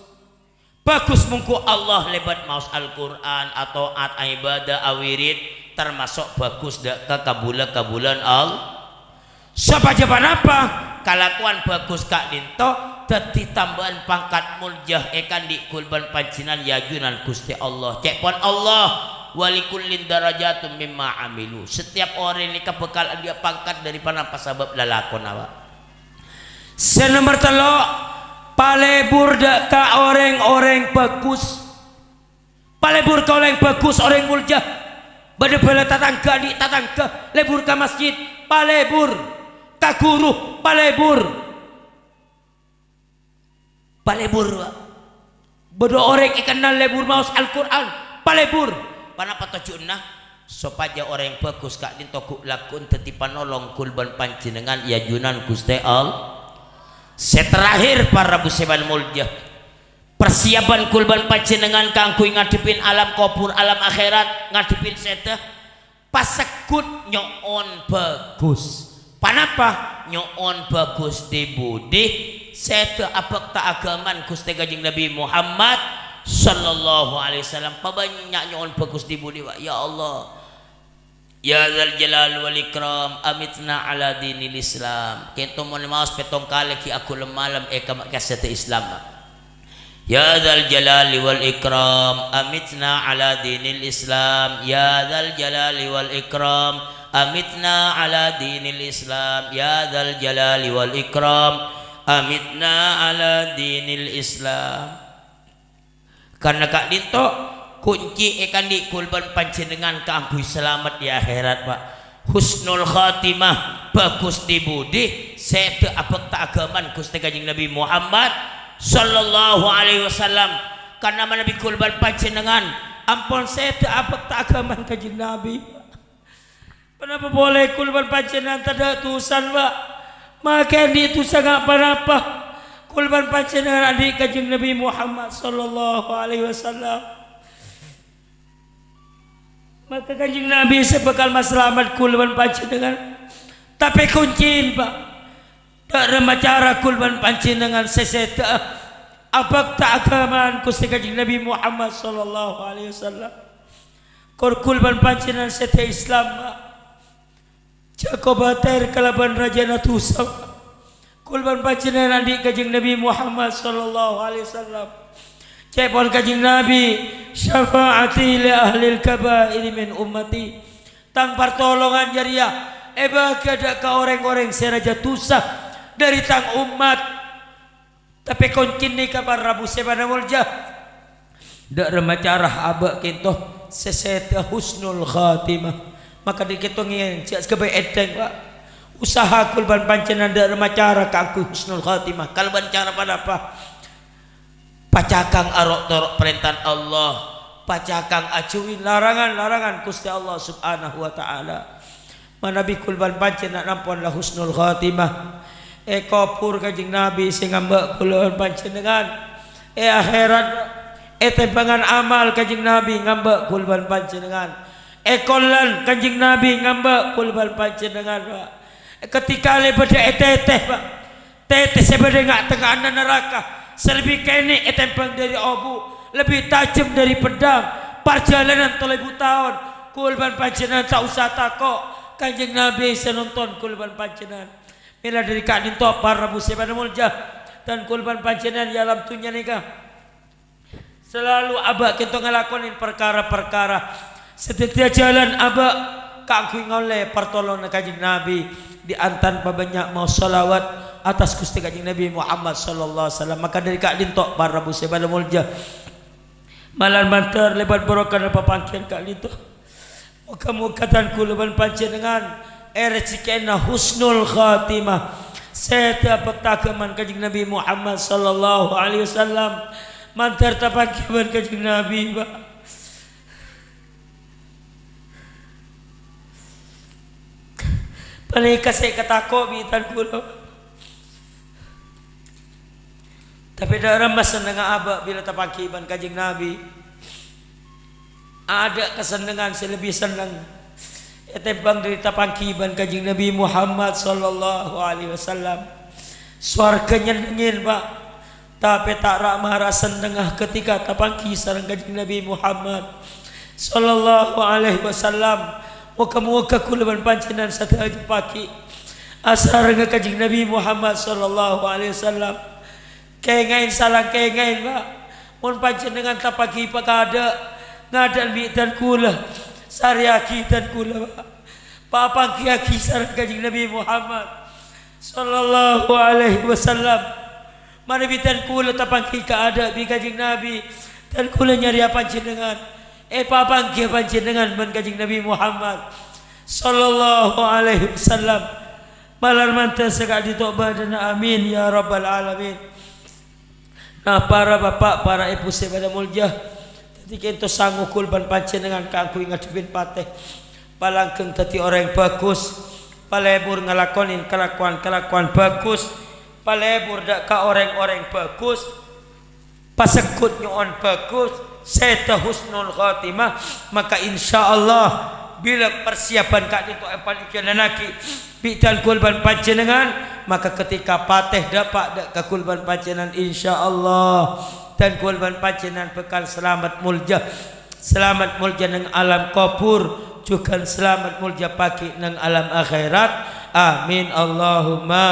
Bhâghus mongghu Allah lèbât maos Al-Qur'an, ato'at, aibâdâ, awirid, tamaso' bhâghus dâ' ka kabulâ-kabulâ'ân Allah. Sopajâ ponapa? Kalakowan bhâghus ka'dinto dhâddhi tambâ'ân pangkat molja èkaandi' ghulbân panjhennengngan è ajunan Ghustè Allah. Cè' pon Allah, "Wa likullin darajatun mimma amilu." Setiap orèng nèka bhâkal andi'â pangkat dâri ponapa sabâb lalakonna, Pa'. Sè nomer tello', palebur dâ' ka orèng-orèng bhâghus. Palebur ka orèng bhâghus, orèng molja. Bâdâ bhâlâ tatangghâ, andi' tatangghâ, lebur ka masjid, palebur. Ka ghuru, palebur. Palebur, Pa'. Bâdâ orèng èkennal lebur maos Al-Qur'an, palebur. Ponapa tojjhuwânna? Sopajâ orèng bhâghus ka'dinto ghu'-lagghu'na dhâddhi panolong ghulbân panjhennengngan è ajunan Ghustè Allah. Sè terakhir, para rabu sè molja. Persiapan ghulbân panjhennengngan kaangghuy ngadhebbhi alam kobhur, alam akhèrat, ngadhebbhi sèdhâ, pasegghut nyo'on bhâghus. Ponapa? Nyo'on bhâghus dhi-budhi, sèdhâ abhâkta aghâmana Ghustè Kanjeng Nabi Muhammad sallallahu alaihi wasallam. Pabânnya' nyo'on bhâghus dhi-budhi, Pa'. Ya Allah, Ya dzal jalali wal ikram, amitna ala dinil Islam. Kento mon maos pèttong kalè ghi' aghulem malem è kam-, kasèdhâ Islam. Ya dzal jalali wal ikram, amitna ala dinil Islam. Ya dzal jalali wal ikram, amitna ala dinil Islam. Ya dzal jalali wal ikram, amitna ala dinil Islam. Karna ka'dinto kunci èkaandi' ghulbân panjhennengngan kaangghuy salamet è akhèrat, Pa'. Husnul khatimah, bhâghus dhi-budhi, sèdhâ abhâkta aghâmana Ghustè Kanjeng Nabi Muhammad sallallahu alaihi wasallam. Karna manabi ghulbân panjhennengngan ampon sèdhâ abhâkta aghâmana Kanjeng Nabi, Ponapa polè ghulbân panjhennengngan tadâ' dusana, Pa'? Makè andi' dusa nga' ponapa? Ghulbân panjhennengngan andi' Kanjeng Nabi Muhammad sallallahu alaihi wasallam. Maka Kanjeng Nabi sè bhâkal masalamet ghulbân panjhennengngan. Tapè koncèna, Pa'. Dâ' remma cara ghulâ bân panjhennengngan sè sèdhâ'â abhâkta aghâmana Ghustè Kanjeng Nabi Muhammad sallallahu alaihi wasallam. Kor ghulâ bân panjhennengngan sèdhâ Islam, jhâ' kobâtèr kalabân rajâna dhusa. Ghulâ bân panjhennengngan andi' Kanjeng Nabi Muhammad sallallahu alaihi wasallam. Ca'èpon Kanjeng Nabi, "Syafa'ati li ahlil kaba'iri min ummati." Tang partolongan jârèya èbâghi dâ' ka orèng-orèng sè rajâ dhusa dâri tang ommat. Tapè koncèna ka para rabu sè padâ molja. Dâ' remma cara abâ' kènto sè sèdhâ husnul khatimah. Maka dâri kènto ngèn, jhâ' ghâbây èdheng, Pak. Usaha ghulâ bân panjhennengngan dâ' remma cara kaangghuy husnul khatimah. Kalabân cara ponapa? Pacakang aro'-toro' parèntana Allah. Pacakang ajhâuwi larangan-larangan Ghustè Allah Subhanahu wa Ta'ala. Manabi ghulâ bân panjhennengngan ampon la husnul khatimah, è kobhur Kanjeng Nabi sè ngambâ' ghulâ bân panjhennengngan. È akhèrat, è tèmbhângan amal Kanjeng Nabi ngambâ' ghulâ bân panjhennengngan. È kollan Kanjeng Nabi ngambâ' ghulâ bân panjhennengngan, Pak. È ketika lè bâdâ è tètè, Pak. Tètè sè bâdâ è nga'-tengnga'anna naraka, sè lebbi kènè' ètèmbhâng dâri obu', lebbi tajhem dâri peddhâng, parjhâlânan tello èbu taon, ghulâ bân panjhennengngan ta' osa tako', Kanjeng Nabi sè nonton ghulâ bân panjhennengngan. Mèla dâri ka'dinto para rabu sè padâ molja, dan ghulâ bân panjhennengngan è alam dhunnya nèka. Salalu abâ' kènto ngalakonè parkara-parkara sè dhâddhiyâ jhâlân abâ' kaangghuy ngaollè partolonganna Kanjeng Nabi, dhi-, antan pabânnya' maos shalawat attas Ghustè Kanjeng Nabi Muhammad sallallahu alaihi wasallam. Maka dâri ka'dinto para rabu sè padâ molja, malar mandhâr lèbât barokana papangghiyân ka'dinto. Moghâ-moghâ dhân ghulâ bân panjhennengngan èrejhekkèna husnul khatimah, sèdhâ abhâkta aghâmana Kanjeng Nabi Muhammad sallallahu alaihi wasallam. Mandhâr tapangghi bân Kanjeng Nabi, Pak. Panèka sè èkatako' bi' dhân ghulâ. Tapè dâ' remma sennengnga abâ' bilâ tapangghi bân Kanjeng Nabi. Adâ' kasennengngan sè lebbi senneng ètèmbhâng dâri tapangghi bân Kanjeng Nabi Muhammad sallallahu alaihi wasallam. Sowarghâ nyennengngè, Pak. Tapè ta' ra'-mara' sennengnga ketika tapangghi sareng Kanjeng Nabi Muhammad sallallahu alaihi wasallam. Moghâ-moghâ ghulâ bân panjhennengngan sadhâjâ pagghi' asarengnga Kanjeng Nabi Muhammad sallallahu alaihi wasallam. Kèngèng salang kèngèng, Pak. Mon panjhennengngan tapangghi pakadâ', ngadâ'ân bi' dhân ghulâ, sarèyaghi dhân ghulâ, Pak. Papangghiyaghi sareng Kanjeng Nabi Muhammad sallallahu alaihi wasallam. Manabi dhân ghulâ tapangghi kaadâ' bi' Kanjeng Nabi, dhân ghulâ nyarèya panjhennengngan, èpapangghiyâ panjhennengngan bân Kanjeng Nabi Muhammad sallallahu alaihi wasallam. Malar mandhâr saka'dinto bâdâna, amin ya rabbal alamin. Nah, para bapa', para èbhu sè padâ molja, dhâddhi kènto sango ghulâ bân panjhennengngan kaangghuy ngadhebbhi patè. Palanggheng dhâddhi orèng bhâghus, palebur ngalakonè kalakowan-kalakowan bhâghus, palebur dâ' ka orèng-orèng bhâghus, pasegghut nyo'on bhâghus, sèdhâ husnul khotimah, maka insyaallah bilâ parsiyapan ka'dinto èpanjhennengngaghi bi' dhân ghulâ bân panjhennengngan, maka ketika patè dâpa' dâ' ka ghulâ bân panjhennengngan, insyaallah dhân ghulâ bân panjhennengngan bhâkal salamet molja. Salamet molja neng alam kobhur, jhughân salamet molja pagghi' neng alam akhèrat. Amin, Allahumma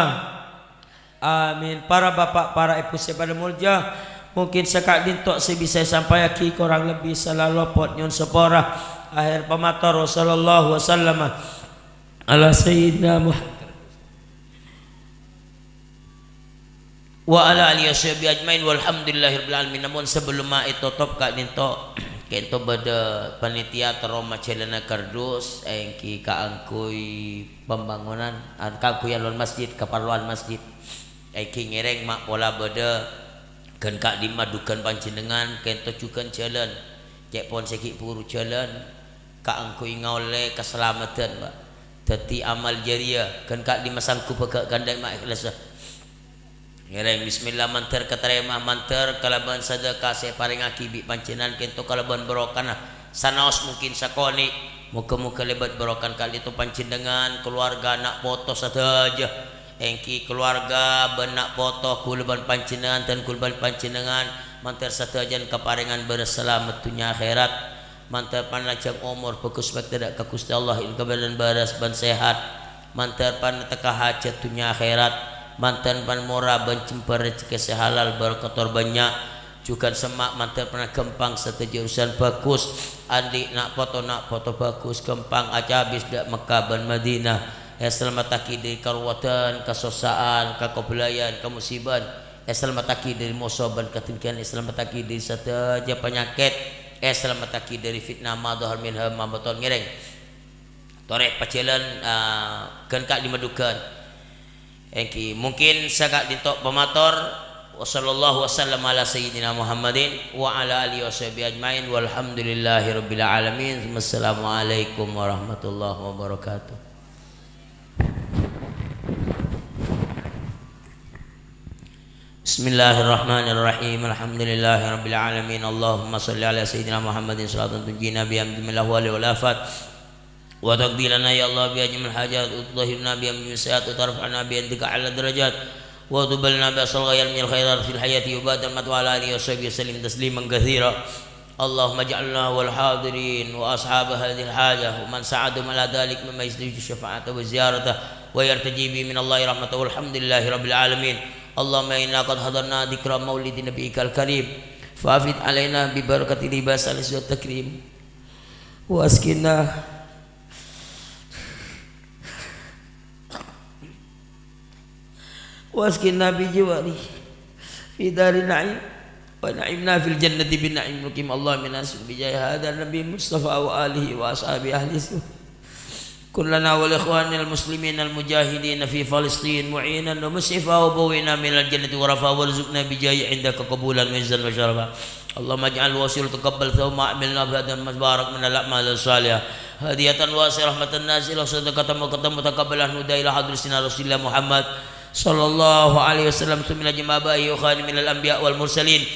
amin. Para bapa', para èbhu sè padâ molja, mungkin saka'dinto sè bisa èsampayaghi, korang lebbi sala lopot nyo'on sapora. Akhèr pamator, wa sallallahu wasallama ala sayyidina Muhammad wa ala alihi wasahbihi ajmain, walhamdulillahirabbil alamin. Namong sabellunna ètotop ka'dinto, ka'dinto bâdâ panitia terro majhâlâna kardus, èngghi kaangghuy pembangunan, an-, kaangghuy alon masjid, kaparlowan masjid. Èngghi ngèrèng ma' pola bâdâ ghân ka'dimma jhughân panjhennengngan, ka'dinto jhughân jhâlân, cè' pon sè ghi' buru jhâlân, kaangghuy ngaollè kasalameddhân, Pak. Dhâddhi amal jariyah, ghân ka'dimma sangghubbhâ ghâ' ghândhâ' ma' èkhlassa. Ngèrèng bismillah, mandhâr katarèma, mandhâr kalabân sadhâka sè èparèngaghi bi' panjhennengngan, ka'dinto kalabân barokana, sanaos mungkin sakonè'. Moghâ-moghâ lèbât barokana ka'dinto panjhennengngan, kalowarga, ana' poto sadhâjâ. èngghi kalowarga bân na' poto kaulâ bân panjhennengngan, dan kaulâ bân panjhennengngan, mandhâr sadhâjâna kaparèngan bârâs salamet dhunnya akhèrat, mandhâr panjhâng omor, bhâghus pèttèra' ka Ghustè Allah, èngghi kabâdâ'ân bârâs bân sehat, mandhâr panèka hajhât dhunnya akhèrat, mandhâr panèka mora bân jembhâr rejhekkè sè halal, bârokah tor bânnya', jhughân semma' mandhâr panèka ghâmpang sadhâjâ urusan, bhâghus andi' na' poto, na' poto bhâghus, ghâmpang acabis dâ' Mekkah bân Madinah, èsalamettaghi dâri karowadan, kasossa'an, kakobâlâjhân, kamusibâ'ân, èsalamettaghi dâri moso bân kadengghiyân, èsalamettaghi dâri sadhâjâ panyakèt, èsalamettaghi dâri fitnah ma dhahara minha wa ma bathon. Ngèrèng torè pajhâlân, ah, ghân ka'dimma dhugân. Èngghi, mungkin saka'dinto pamator. Wa sallallahu wa sallam ala sayyidina Muhammadin wa ala alihi wa sahbihi ajmain. Walhamdulillahi rabbil alamin. Assalamualaikum warahmatullahi wabarakatuh. Bismillahirrahmanirrahim. Alhamdulillahi rabbil alamin. Allahumma shalli ala sayyidina Muhammadin salatan tunjina biha min jami'il ahwali wal afat. Wa taqdi lana ya Allah biha jami'al hajat, wa tutahhiruna biha min jami'is sayyi'at, wa tarfa'na biha indaka a'la darajat, wa tuballighna biha aqsal ghayat minal khairat fil hayati wa ba'dal mamat, wa ala alihi wa sahbihi wa sallim tasliman katsira. Allahumma ij'alna wal hadirin wa ashab hadhil hajah wa man sa'adahum ala dzalik mimman yastahiqqu syafa'ata wa ziyarata wa yartaji bihi minallahi rahmatan, walhamdulillahi rabbil alamin. Allahumma inna qad hadarna dzikra maulidi nabiyyikal karim, fa afid alaina bi barakati libas alis wa takrim. Wa askinna, wa askinna bi jiwari fi dari na'im, wa na'imna fil jannati bi na'im muqim. Allahumma inna nas'aluka bi jahi hadzan nabi Mustafa wa alihi wa ashabi ahli sunnah. Kun lana wa li ikhwanil muslimin al mujahidin fi Filistin mu'inan wa mus'ifa, wa bawwi'na minal jannati ghurafa, warzuqna bi jahi indaka qabulan wa izzan wa syarafa. Allahumma ij'al wasila taqabbal thumma amilna bi hadzal mubarak minal a'mal salihah, hadiyatan wasilah rahmatan nazilah, sadaqatan muqaddalah mutaqabbalah, nuda ila hadratina Rasulillah Muhammad sallallahu alaihi wasallam, tsumma ila jami'i abaihi wa ikhwanihi minal anbiya wal mursalin,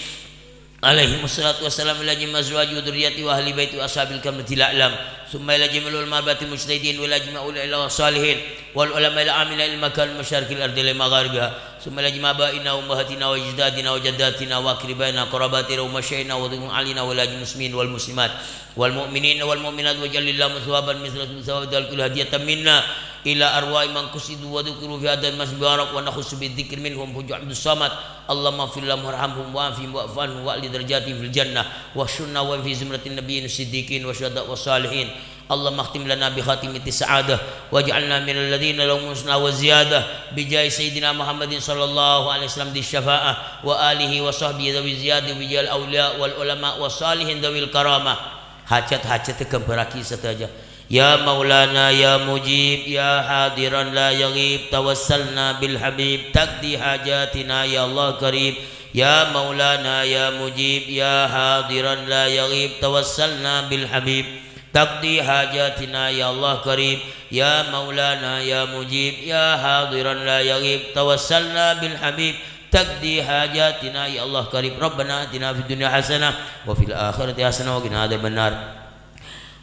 alaihimus salatu wassalam, ila jami'i azwaji wa dzurriyyati wa ahli baiti wa ashabil kiramil a'lam, tsumma ila jami'il ulama wal mujtahidin, wa ila jami'i auliya Allah salihin, wal ulama'il amilina ilal makan masyariqil ardi ila magharibiha, tsumma ila jami'i abaina wa ummahatina wa ajdadina wa jaddatina wa aqribaina qarabatina wa masyayikhina wa dhukuri alaina wa ila jami'il muslimin wal muslimat wal mu'minina wal mu'minat, waj'al Allahumma thawaban mithla thawabi dzalika kullihi hadiyatan minna ila arwahi man qusidu wa dzukiru fi hadzal majlis mubarak, wa nakhussu bidzikri minhum Haji Abdus Samad. Allahumma ighfir lahum warhamhum wa'afihim wa'fu anhum wa a'li darajatihim fil jannah, wahsyurna wa fi zumratin nabiyyin siddiqin wa syuhada was salihin. Allahumma akhtim lana bi khatimati sa'adah, waj'alna minal ladzina lahumul husna wa ziyadah, bi jahi sayyidina Muhammadin sallallahu alaihi wasallam dzi syafa'ah, wa alihi wa sahbihi dzawi ziyadati, bi jahil auliya wal ulama was salihin dzawil karamah. Hajat-hajat èghâmbhârraghi sadhâjâ. Ya Maulana ya Mujib, ya hadiran la yaghib, tawassalna bil Habib, taqdi hajatina ya Allah qarib. Ya Maulana ya Mujib, ya hadiran la yaghib, tawassalna bil Habib, taqdi hajatina ya Allah qarib. Ya Maulana ya Mujib, ya hadiran la yaghib, tawassalna bil Habib, taqdi hajatina ya Allah qarib. Rabbana atina fid dunya hasanah wa fil akhirati hasanah wa qina adzabannar.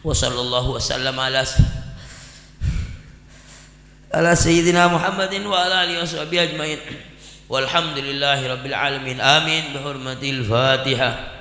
Wa sallallahu wa sallam ala, ala sayyidina Muhammadin wa ala alihi wa sahbihi ajmain. Walhamdulillahi rabbil alamin. Amin. Bi hurmatil Fatihah.